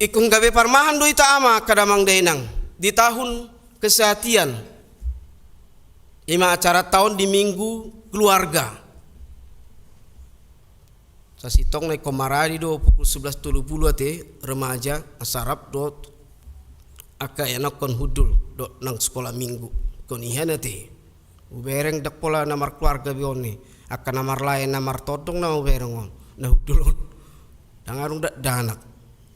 Ingkon gabe parmahan do hita, amang, angka damang dainang, di tahun kesehatian. I ma acaranta on di Minggu Keluarga. Sasintongna ingkon maradi do pukul sebelas tolu pulu ate, remaja, asa rap dohot angka ianakhon hundul dohot nang sekolah minggu. Ingkon i hea ate. Hubereng ndang pola na markeluarga be on i. Angka na marlae, na martondong nama hubereng on. Na hundul on. Ndang adong dakdanak.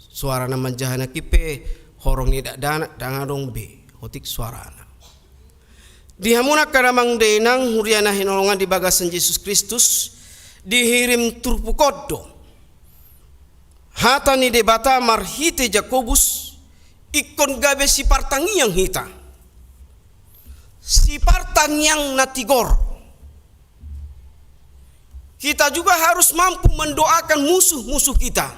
Suara na manjaha nangkin pe horong ni dakdanak, ndang adong be. Otik suarana. Di hamuna angka damang dainang, huria na hinaholongan di bagasan Jesus Kristus, dihirim turpuk on do hata ni Debata marhite Jakobus, ingkon gabe sipartangiang hita. Sipartangiang na tigor. Kita juga harus mampu mendoakan musuh-musuh kita.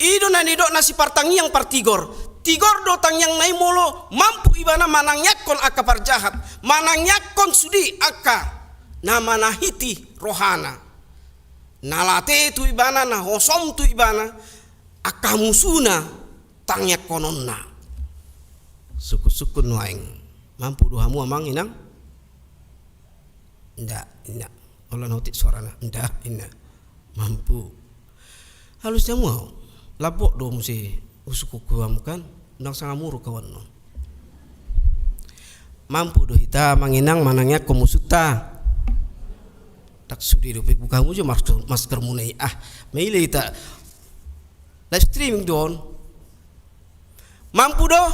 I do na nidokna sipartangiang partigor. Tigor do tangiangna i molo mampu ibana manangiangkon angka parjahat, manangiangkon sude angka na manahiti rohana, na late tu ibana, na hosom tu ibana, angka musuna tangiangkononna. Sungkun-sungkun nuaeng. Mampu do hamu, amang inang? Nda, inna. Holan otik suarana. Nda, inna. Mampu. Alus ni hamu ahu. Lambok do muse husungkun tu hamu kan. Ndang sanga muruk ahu annon. Mampu do hita, amang inang, manangiangkon musunta? Ndang sude dope, buka hamu jo mas-, maskermuna i. Ah, maila hita. Live streaming do on. Mampu do?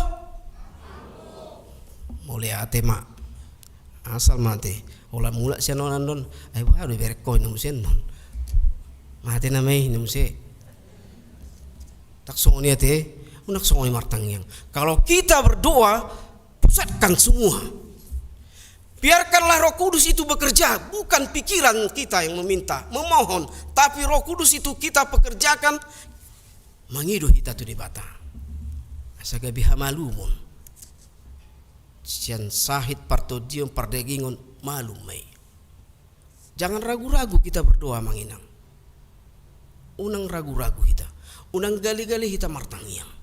Mauliate ma. Asal ma ate. Holan mulak sian on annon. Ai boha do ibereng ho, ninna muse annon. Mate nama i, ninna muse. Ndang songon i ate. Ndang songon i martangiang. Kalau kita berdoa, pusatkan semua. Biarkanlah Roh Kudus itu bekerja, bukan pikiran kita yang meminta, memohon, tapi Roh Kudus itu kita pekerjakan, mangido hita tu Debata. Asa gabe hamalumon. Sian sahit partondion pardagingon, malum ma i. Jangan ragu-ragu kita berdoa, amang inang. Unang ragu-ragu hita. Unang gale-gale hita martangiang.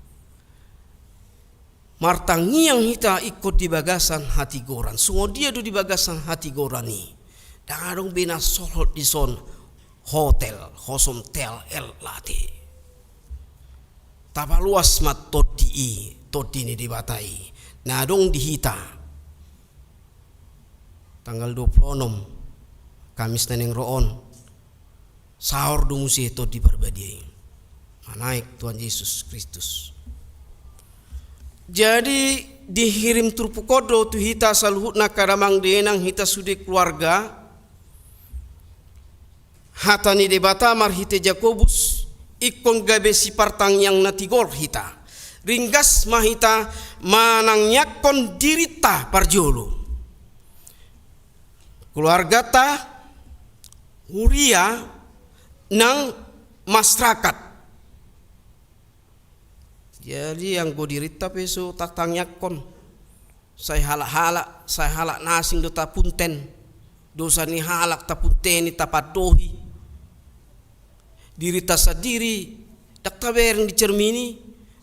Martangiang hita ingkon di bagasan hatigoran. Songon dia do di bagasan hatigoran i? Ndang adong be na solhot dison. hotel, hosom tel el late. Tapaluas ma tondi i, tondi ni Debata i, na adong di hita. Tanggal dua pulu onom, Kamis na naeng ro on, saor do muse Tondi Parbadia i. Manaek Tuhan Jesus Kristus. Jadi, dihirim turpuk on do tu hita saluhutna angka damang dainang, hita sude keluarga. Hata ni Debata marhite Jakobus, ingkon gabe sipartangiang na tigor hita. Ringgas ma hita manangiangkon dirinta parjolo, keluargata, huria, nang masyarakat. Jadi, anggo dirinta pe so tatangiangkon, sai halak-halak, sai halak na asing do tapunten. Dosa ni halak tapunteni, tapandohi. Dirinta sandiri, ndang tabereng di cermin i,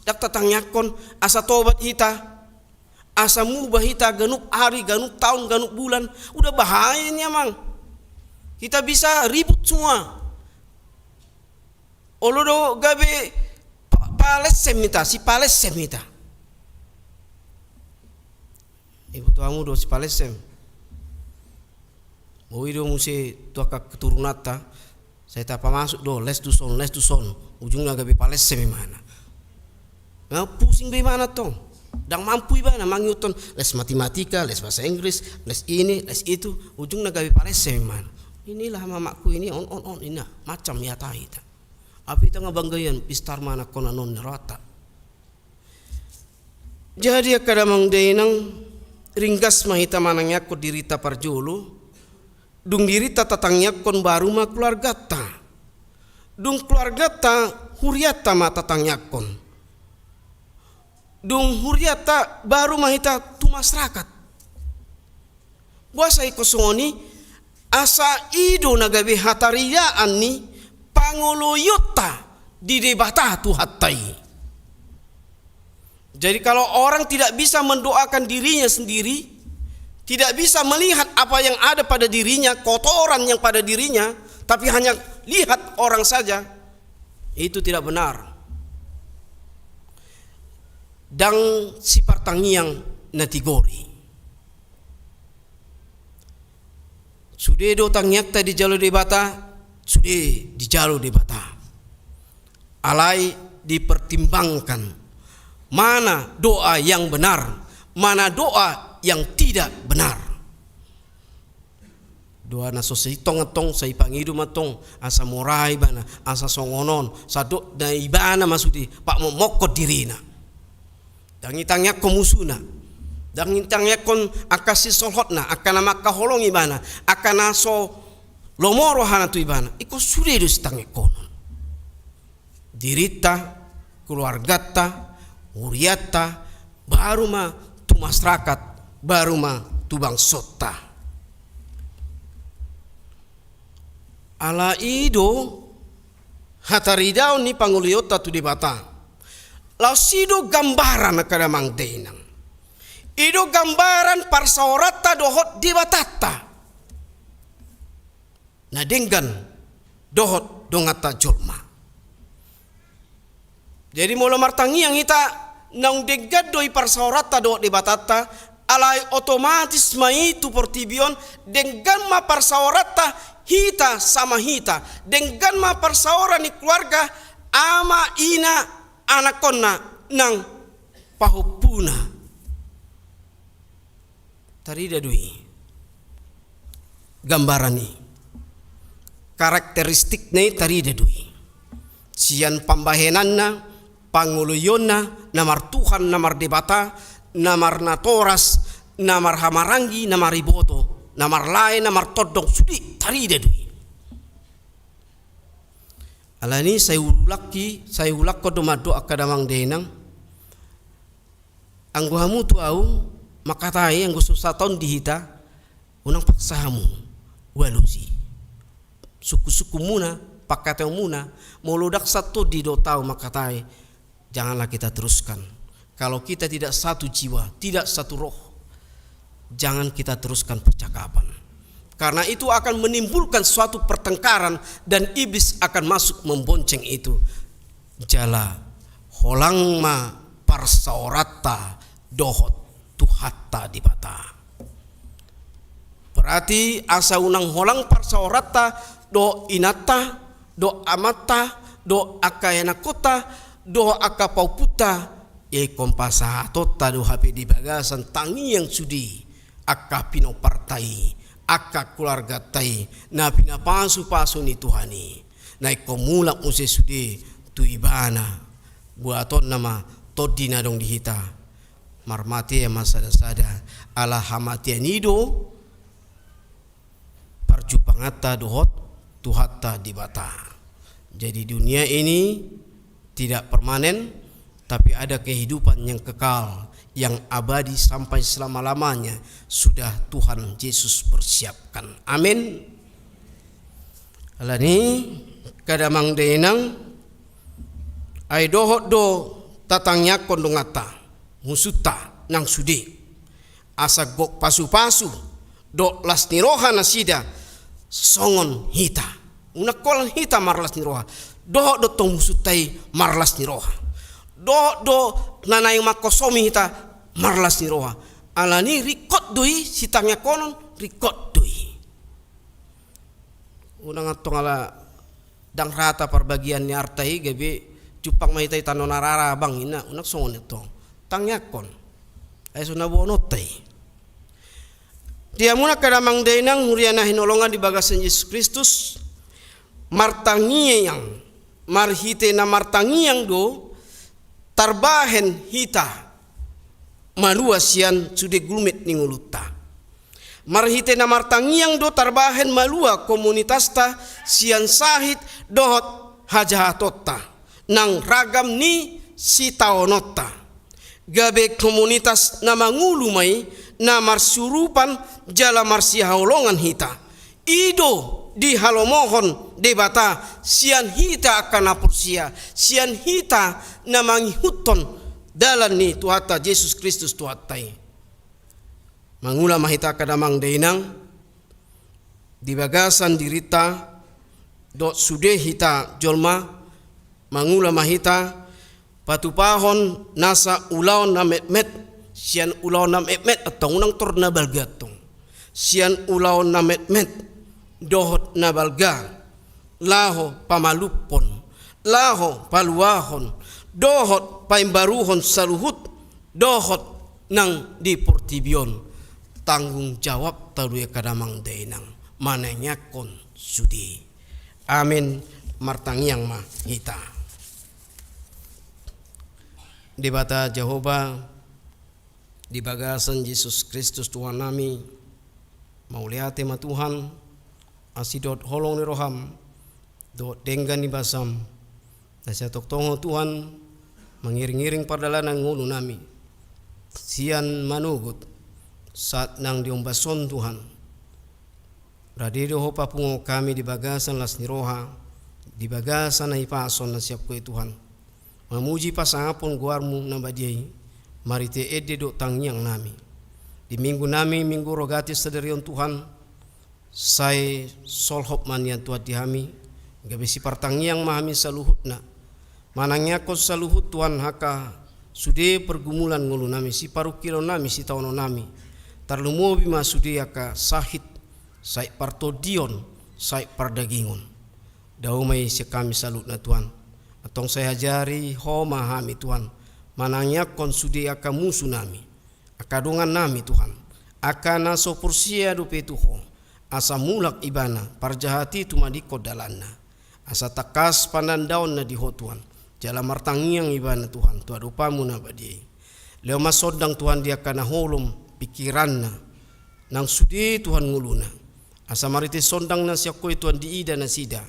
ndang tatangiangkon, asa tobat hita, asa mubah hita ganup ari, ganup taon, ganup bulan. Udah bahaya ini, Amang. Kita bisa ribut semua. Olo do gabe pa-, palessem hita, sipalessem hita. Iboto hamu do sipalessem? Boi do muse tu angka keturunanta, sai tapamasuk do, les tu son, les tu son, ujungna gabe palessem imana. Nah, pusing be imana tong. Ndang mampu ibana mangihuthon les matematika, les bahasa Inggris, les ini, les itu, ujungna gabe palessem imana. Inilah mamakku ini, on, on, on, ina, macam ya ta hita. Api tangah banggaian, pistar mana kona non nerata. Jadi, angka damang dainang, ringgas ma hita manangiangkon dirinta parjolo, dung dirinta tatangiangkon baru ma keluargata. Dung keluargata, huriata ma tatangiangkon. Dung huriata baru ma hita tu masyarakat. Boasa ingkon songon i, asa i do na gabe hataridaan ni pangoloionta di Debata Tuhanta i. Jadi, kalau orang tidak bisa mendoakan dirinya sendiri, tidak bisa melihat apa yang ada pada dirinya, kotoran yang pada dirinya, tapi hanya lihat orang saja, itu tidak benar. Ndang sipartangiang na tigor i. Sude do tangiangta dijalo Debata, sude dijalo Debata. Alai dipertimbangkan mana doa yang benar, mana doa yang tidak benar. Doa na so sintong antong, sai pangido ma antong, asa mora ibana, asa songon on, sadok na ibana ma sude pakmokmokkon dirina. Ndang itangiangkon musuna. Ndang itangiangkon angka sisolhotna, angka na mangkaholongi ibana, angka na so lomo rohana tu ibana. Ingkon sude do sitangiangkonon. Dirinta, keluargata, huriata, baru ma tu masyarakat, baru ma tu bangsonta. Ala i do hataridaon ni pangoloionta tu Debata. Laos i do gambaran angka damang dainang. I do gambaran parsaoranta dohot Debatanta na denggan dohot donganta jolma. Jadi, molo martangiang hita, naung denggan do i parsaoranta dohot Debatanta, alai otomatis ma i tu portibi on, denggan ma parsaoranta hita sama hita, denggan ma parsaoran ni keluarga, ama, ina, anakkonna, nang pahompuna. Tarida do i gambaran i. Karakteristikna i tarida do i. Sian pambahenanna, pangoloionna, na martuhan, na mardebata, na marnatoras, na marhahamaranggi, na mariboto, na marlae, na martondong, sude tarida do i. Alani i sai huulak i, sai huulakhon do mandok angka damang dainang. Anggo hamu tu ahu mangkatai, anggo so sahat on di hita, unang paksa hamu, ualusi. Sungkunsungkunmuna, pangkataionmuna, molo ndang sahat on di dohot ahu mangkatai, janganlah kita teruskan. Kalau kita tidak satu jiwa, tidak satu roh, jangan kita teruskan percakapan. Karena itu akan menimbulkan suatu pertengkaran dan iblis akan masuk membonceng itu. Jala holang ma parsaoranta dohot Tuhanta Debata. Berarti asa unang holang parsaoranta dohot inanta, dohot amanta, dohot angka ianakkonta, dohot angka pahompunta, ingkon pasahatonta do hape di bagasan tangiang sude angka pinomparta i, angka keluarganta i, na pinapasupasu ni Tuhan i. Na ingkon mulak muse sude tu Ibana, buatonna ma tondi na adong di hita. Marmatean ma sada-sada, ala hamatean i do parjumpanganta dohot Tuhanta Debata. Jadi dunia ini tidak permanen, tapi ada kehidupan yang kekal, yang abadi sampai selama-lamanya sudah Tuhan Yesus persiapkan. Amin. Alani, angka damang dainang, ai dohot do tatangiangkon donganta, musunta nang sude. Asa gok pasupasu dohot las ni roha nasida songon hita. Unang holan hita marlas ni roha, dohot do tong musunta i marlas ni roha. Dohot do na naeng manghosomi hita marlas ni roha. Alani ringkot do i, sitangiangkonon ringkot do i. Unang antong ala ndang rata parbagian ni arta i gabe jumpang ma hita i tano na rara bang, ina, unang songon i antong. Tangiangkon, ai so na boanonta i. Di hamuna angka damang dainang huria na hinaholongan di bagasan Jesus Kristus, martangiang, marhite na martangiang do tarbahen hita malua sian sude gulmit ni ngolunta. Marhite na martangiang do tarbahen malua komunitasta sian sahit dohot hajahatonta nang ragam ni sitaononta. Gabe komunitas na mangolu ma i, na marsurupan jala marsihaholongan hita. I do dihalomohon Debata sian hita angka na porsea, sian hita na mangihuthon dalan ni Tuhanta Jesus Kristus Tuhanta i. Mangula ma hita angka damang dainang, di bagasan dirinta dohot sude hita jolma, mangula ma hita patupahon nasa ulaon na metmet sian ulaon na metmet, antong unang tor na balga antong. Sian ulaon na metmet dohot na balga, laho pamalumhon, laho paluahon, dohot paimbaruhon saluhut dohot nang di portibi on. Tanggung jawabta do i angka damang dainang manangiangkon sude. Amin. Martangiang ma hita. Debata Jahowa, di bagasan Jesus Kristus Tuhannami, mauliate ma Tuhan, asi dohot holong ni roham, dohot denggan ni basam, na sai tongtong Ho Tuhan mangiring-iring pardalanan ngolunami sian manogot sahat nang di ombas on Tuhan. Rade do Ho papunguhon hami di bagasan las ni roha, di bagasan hahipason na sian Ho i Tuhan, mamuji pasangaphon goarmu na badia i, marhite ende dohot tangiangnami. Di minggunami, Minggu Rogate sadari on Tuhan, sai solhot ma nian Tuhan di hami, gabe sipartangiang ma hami saluhutna. Manangiangkon saluhut Tuhan angka sude pergumulan ngolunami, siparungkilonnami, sitaononnami. Tarlumobi ma sude angka sahit, sahit partondion, sahit pardagingon. Dao ma i sian hami saluhutna Tuhan. Antong sai ajari Ho ma hami Tuhan, manangiangkon sude angka musunami, angka dongannami Tuhan, angka na so porsea dope tu Ho, asa mulak ibana, parjahat i tumadingkon dalanna. Asa tangkas panandaonna di Ho Tuhan, jala martangiang ibana Tuhan tu adopanmu na badia i. Lehon ma sondang Tuhan di angka na holom pingkiranna, nang sude Tuhan ngoluna. Asa marhite sondang na sian Ho i Tuhan diida nasida,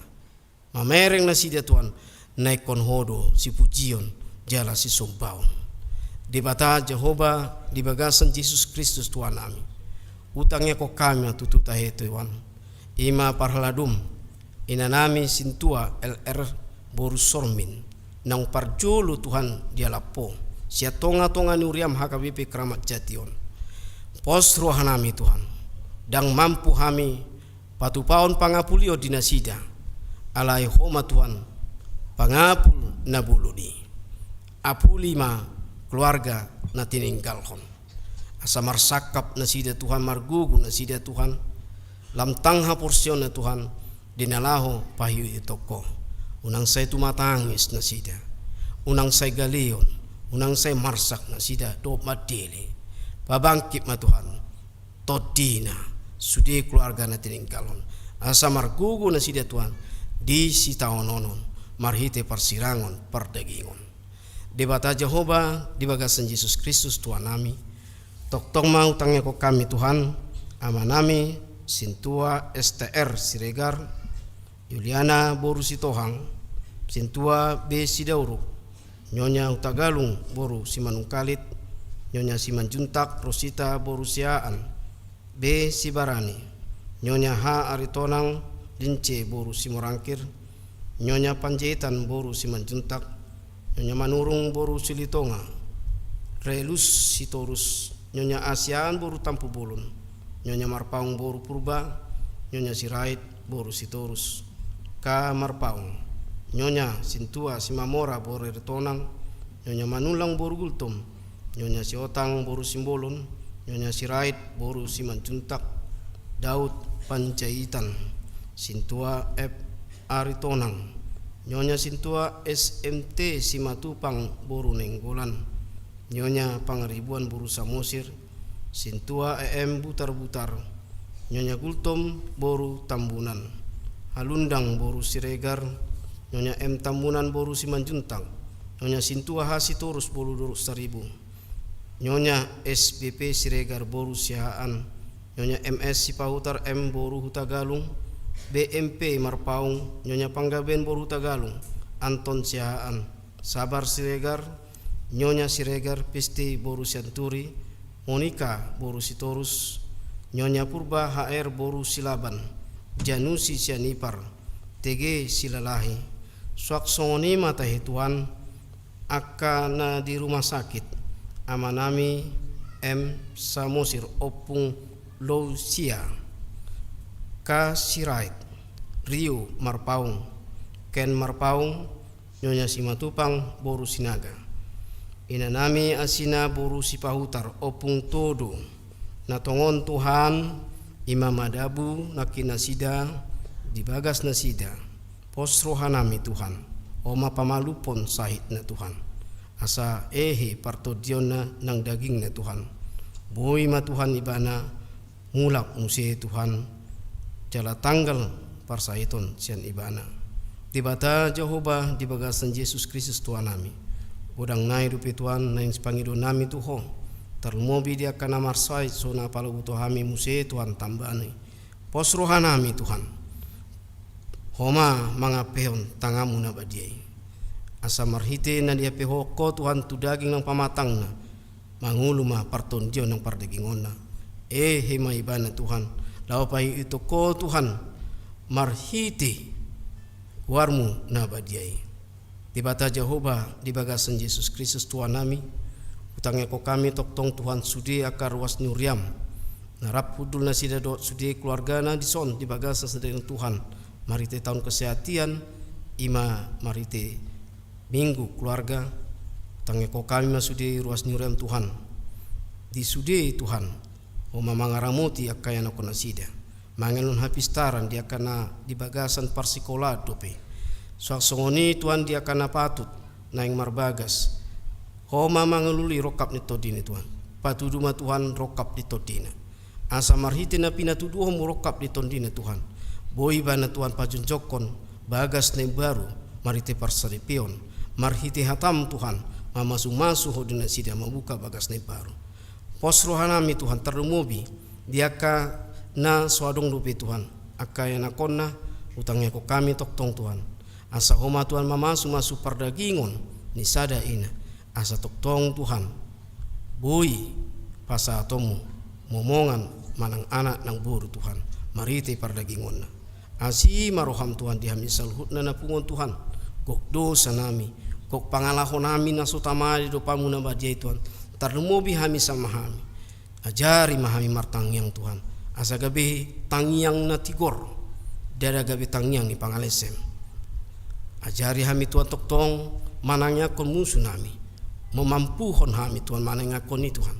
mamereng nasida Tuhan, na ingkon Ho do sipujion jala sisombaon. Debata Jahowa, di bagasan Jesus Kristus Tuhannami, hutangiangkon hami ma tutu tahe Tuhan, i ma parhaladom inanami Sintua L R boru Sormin, naung parjolo Tuhan dialap Ho sian tonga-tonga ni huriam H K B P Kramat Jati on. Pos rohanami Tuhan, ndang mampu hami Patupahon pangapulion di nasida, alai Ho ma Tuhan pangapul na bolon i. Apuli ma keluarga na tininggalhon. Asa marsangkap nasida Tuhan, margogo nasida Tuhan, lam tang haporseaonna Tuhan, di na laho paihutihut Ho. Unang sai tumatangis nasida, unang sai galeon, unang sai marsak nasida dohot mandele. Pabangkit ma Tuhan tondina, sude keluarga na tininggalhon, asa margogo nasida Tuhan di sitaonon on, marhite parsirangon pardagingon. Debata Jahowa, di bagasan Jesus Kristus Tuhan nami, tongtong ma hutangiangkon hami Tuhan, amanami, Sintua S T R Siregar, Yuliana boru Sitohang, Sintua B Sidauruk, Nyonya Hutagalung boru Simanungkalit, Nyonya Simanjuntak Rosita boru Siahaan B Sibarani, Nyonya H Aritonang Lince boru Simorangkir, Nyonya Panjaitan boru Simanjuntak, Nyonya Manurung boru Silitonga, Relus Sitorus, Nyonya A Siahaan boru Tampubolon, Nyonya Marpaung boru Purba, Nyonya Sirait boru Sitorus, K Marpaung, Nyonya Sintua Simamora boru Aritonang, Nyonya Manullang boru Gultom, Nyonya Siotang boru Simbolon, Nyonya Sirait boru Simanjuntak, Daud Panjaitan, Sintua F Aritonang, Nyonya Sintua S M T Simatupang boru Nainggolan, Nyonya Pangaribuan boru Samosir, Sintua E M Butarbutar, Nyonya Gultom boru Tambunan, Halundang boru Siregar, Nyonya M Tambunan boru Simanjuntak, Nyonya Sintua H Sitorus boru Dolok Saribu, Nyonya S B P Siregar boru Siahaan, Nyonya M S Sipahutar M boru Hutagalung, B M P Marpaung, Nyonya Panggabean boru Hutagalung, Anton Siahaan, Sabar Siregar, Nyonya Siregar Pisti boru Sianturi, Monika boru Sitorus, Nyonya Purba H R boru Silaban, Janusi Sianipar, T G Silalahi. Suang songon i ma tahe Tuhan, angka na di rumah sakit, amanami M Samosir, Ompung Lousia, K Sirait, Rio Marpaung, Ken Marpaung, Nyonya Simatupang boru Sinaga, inanami Asina boru Sipahutar, Ompung Todo. Na tongon Tuhan, i ma madabu nangkin nasida di bagas nasida. Pos rohanami Tuhan, Ho ma pamalumhon sahitna Tuhan, asa hehe partondionna nang dagingna Tuhan. Boi ma Tuhan ibana mulak muse Tuhan, jala tanggal parsahiton sian ibana. Debata Jahowa, di bagasan Jesus Kristus Tuhan nami, godang nai dope Tuhan naeng sipangidoan nami tu Ho, tarlumobi di angka na marsahit so na palobuto hami muse Tuhan tambani. Pos rohanami Tuhan, Ho ma mangampehon tanganmu na badia i, asa marhite na diampehon Ho Tuhan tu daging nang pamatangna, mangolu ma partondion nang pardagingonna. Hehe ma ibana Tuhan, laho paihutihut Ho Tuhan, marhite goarmu na badia i. Debata Jahowa, di bagasan Jesus Kristus Tuhan nami, hutangiangkon hami tongtong Tuhan sude angka ruas ni huriam, na rap hundul nasida dohot sude keluargana dison di bagasan sadari on Tuhan, marhite taon kesehatan, i ma marhite Minggu Keluarga. Hutangiangkon hami ma sude ruas ni huriam Tuhan. Di sude Tuhan, Ho ma mangaramoti angka ianakkon nasida, mangelon hapistaran di angka na di bagasan parsikolaan dope. Suang songon i Tuhan di angka na patut naeng marbagas, Ho ma mangalului rongkap ni tondina Tuhan. Patudu ma Tuhan rongkap ni tondina, asa marhite na pinatuduhonmu rongkap ni tondina Tuhan, boi ibana Tuhan pajongjongkon bagas na imbaru, marhite parsaripeon, marhite hatam Tuhan, mamasumasu Ho di nasida mambuka bagas na imbaru. Pos rohanami Tuhan, tarlumobi di angka na so adong dope Tuhan, angka ianakkonna, hutangiangkon hami tongtong Tuhan, asa Ho ma Tuhan mamasumasu pardagingon ni sada ina, asa tongtong Tuhan boi pasahatonmu momongan manang anak nang boru Tuhan, marhite pardagingonna. Asi ma roham Tuhan di hami saluhutna na pungu on Tuhan. Gok dosanami, gok pangalahonami na so tama di adopanmu na badia i Tuhan. Tarlumobi hami sama hami. Ajari ma hami martangiang Tuhan, Asa gabe tangiang na tigor, ndada gabe tangiang ni pangalesem. Ajari hami Tuhan tongtong manangiangkon musu nami, mamampuhon hami Tuhan manangiangkon i Tuhan.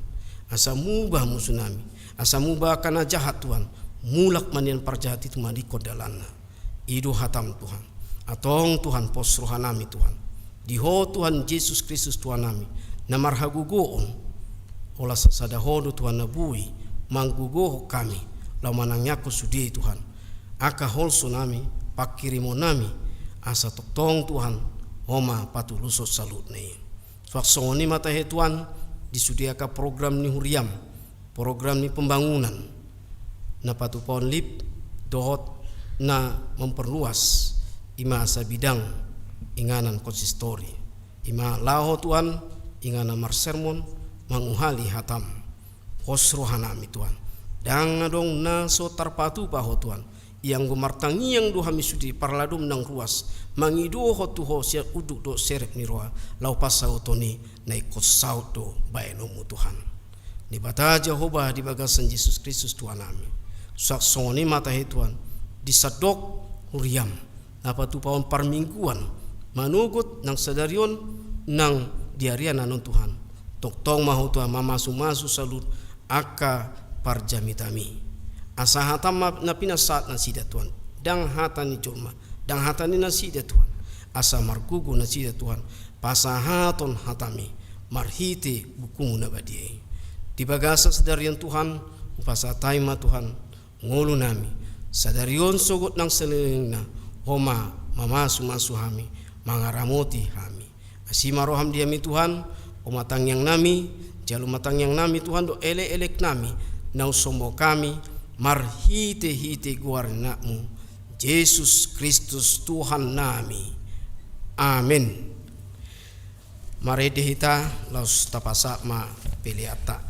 Asa muba musu nami, asa muba angka na jahat Tuhan, mulak ma nian parjahat i tumandangkon dalanna. I do hatam Tuhan. Antong Tuhan pos roha nami Tuhan. Di Ho Tuhan Jesus Kristus Tuhan nami, na marhagogoon. Ola sasada Ho do Tuhan na boi manggogohon hami, laho manangiangkon sude Tuhan. Angka holso nami, pangkirimon nami, asa tongtong Tuhan, Ho ma patulushon saluhutna i. Suang songon i ma tahe Tuhan, di sude angka program ni huriam, program ni pembangunan, na patupaon lift dohot na memperluas, i ma sabidang inganan konsistori, i ma laho Tuhan, inganan marsermon, manguhali hatam. Pos roha nami Tuhan. Ndang adong na so tarpatupa Ho Tuhan. Ianggo martangiang do hami sude parladom nang ruas, mangidohon tu Ho sian unduk dohot serep ni roha, laho pasahuthon i na ingkon saut do baenonmu Tuhan. Debata Jahowa di bagasan Jesus Kristus Tuhan nami. Suang songon i ma tahe Tuhan, di sandok huriam, na patupaon parmingguan, manogot nang sadari on nang di ari na naeng on Tuhan. Tongtong ma Ho Tuhan mamasumasu saluhut angka parjamitami. Asa hatam ma na pinasahat nasida Tuhan. Ndang hata ni jolma, ndang hata ni nasida Tuhan. Asa margogo nasida Tuhan, pasahathon hatami marhite bukumu na badia i. Di bagasan sadari on Tuhan, hupasahat hami ma Tuhan, ngolu nami, sadari on sogot nang salelengna, Ho ma mamasumasu hami, mangaramoti hami. Asi ma roham di hami Tuhan, Ho ma tangiang nami, jalo ma tangiang nami Tuhan dohot elekelek nami, na husombahon hami, marhitehite goar ni Anakmu, Jesus Kristus Tuhan nami. Amen. Marende hita, laos tapasahat ma peleanta.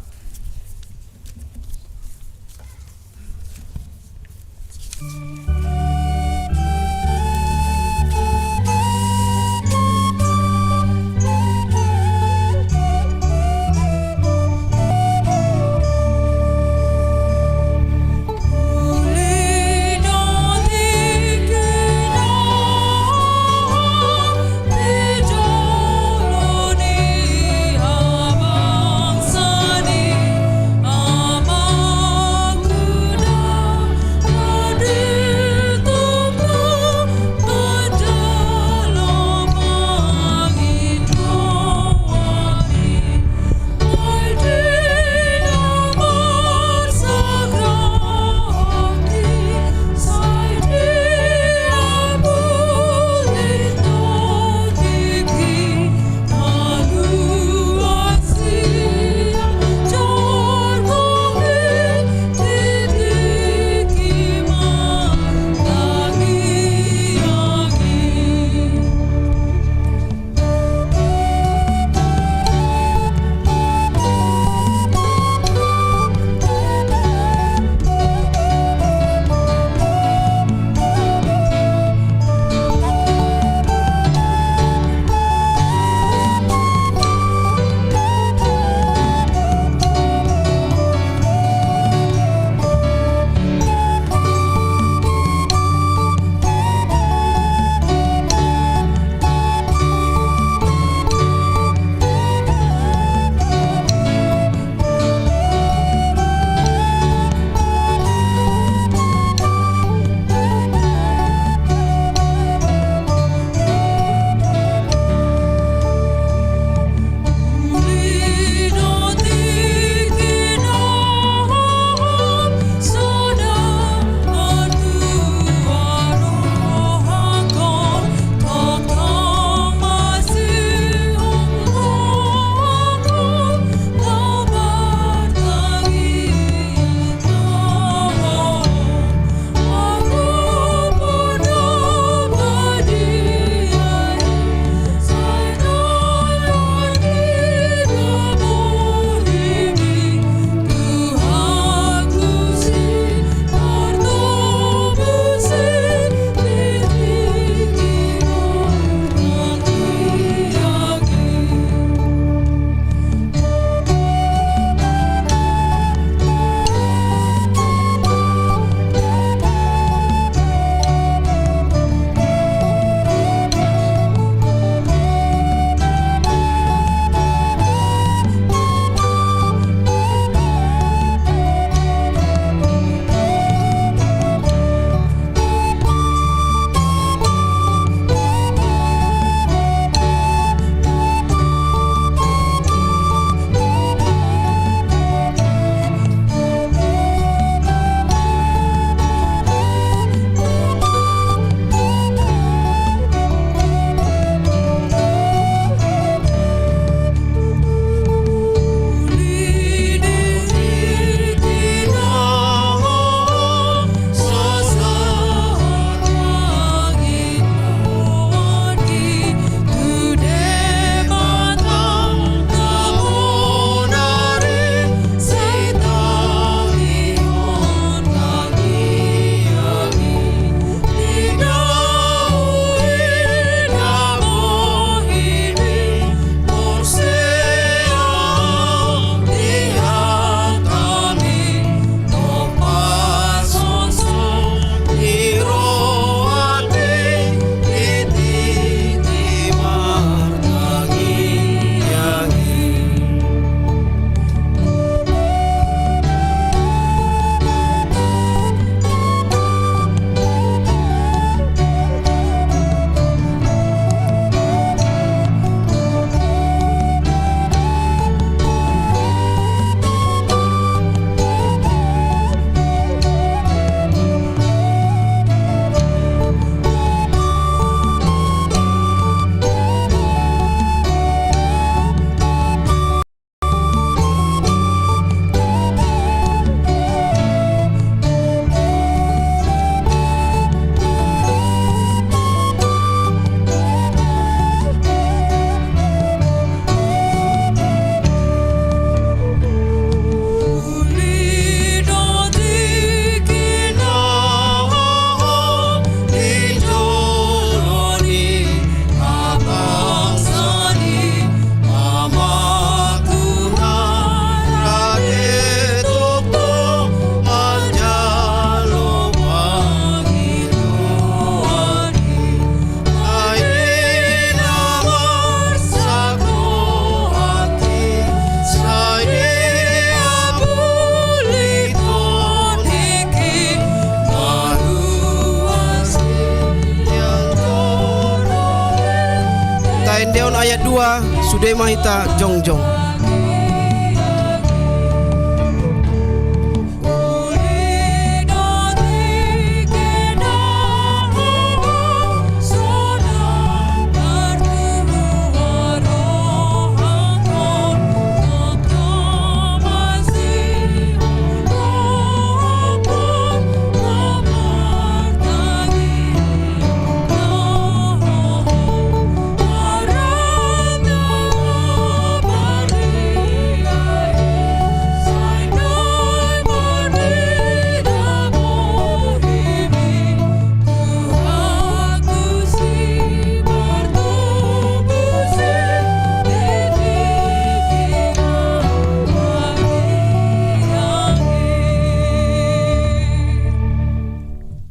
Ayat dua, sude ma hita jongjong.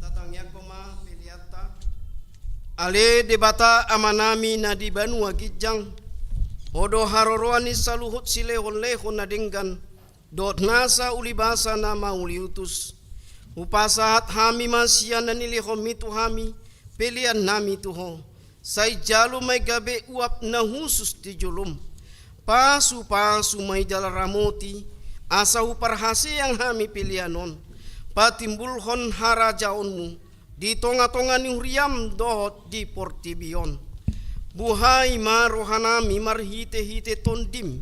Tatangiangkon ma peleanta. Ale Debata Amanami na di banua ginjang, Ho do haroroan ni saluhut silehonlehon na denggan dohot nasa ulibasa na mauliutus. Hupasahat hami ma sian na nilehonMi tu hami peleannami tu Ho. Sai jalo ma i gabe uap na hushus di jolom. Pasupasu ma i jala ramoti, asa huparhaseang hami pelean on patimbulhon harajaonMu di tongatonga ni huriaM dohot di portibi on. Buhai ma rohanami marhitehite TondiM,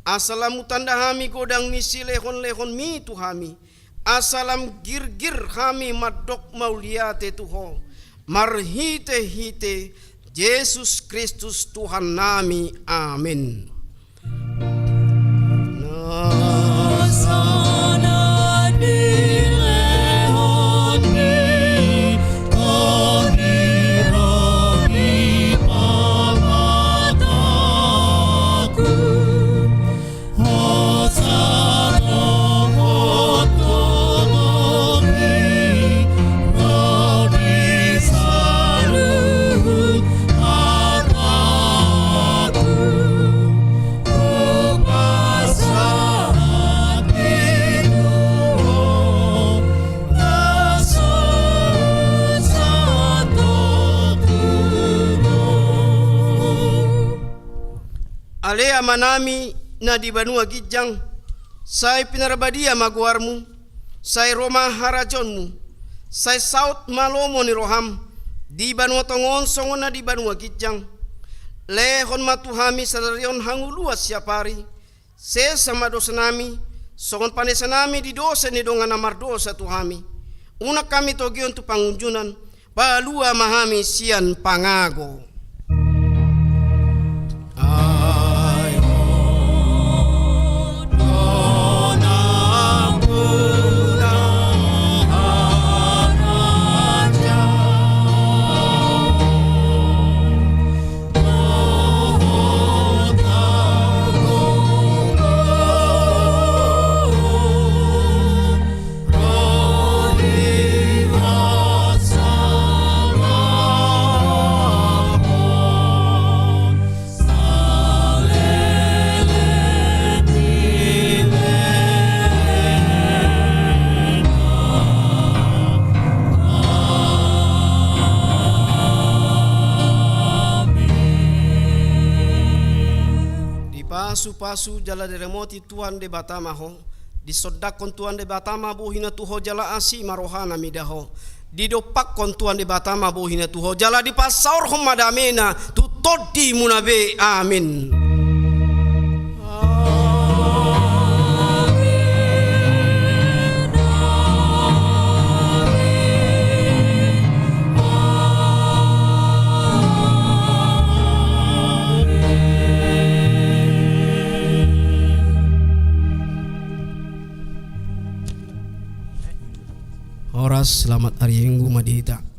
asa lam hutanda hami godang ni silehonlehonMi tu hami, asa lam girgir hami mandok mauliate tu Ho, marhitehite Jesus Kristus Tuhannami. Amen. Ale Amanami na di banua ginjang, sai pinarbadia ma goarMu, sai ro ma harajaonMu, sai saut ma lomo ni rohaM di banua tonga on songon na di banua ginjang. Lehon ma tu hami sadari on hangoluan siapari. Sesa ma dosanami, songon panesanami di dosa ni dongan na mardosa tu hami. Unang hami togihon tu pangunjunan, palua ma hami sian pangago. Dipasupasu jala diramoti Tuhan Debata ma ho. Disondangkon Tuhan Debata ma bohina tu ho jala asi ma rohana mida ho. Didompakkon Tuhan Debata ma bohina tu ho jala dipasaorhon ma damena tu tondimuna be. Amen. Horas, selamat hari Minggu ma di hita.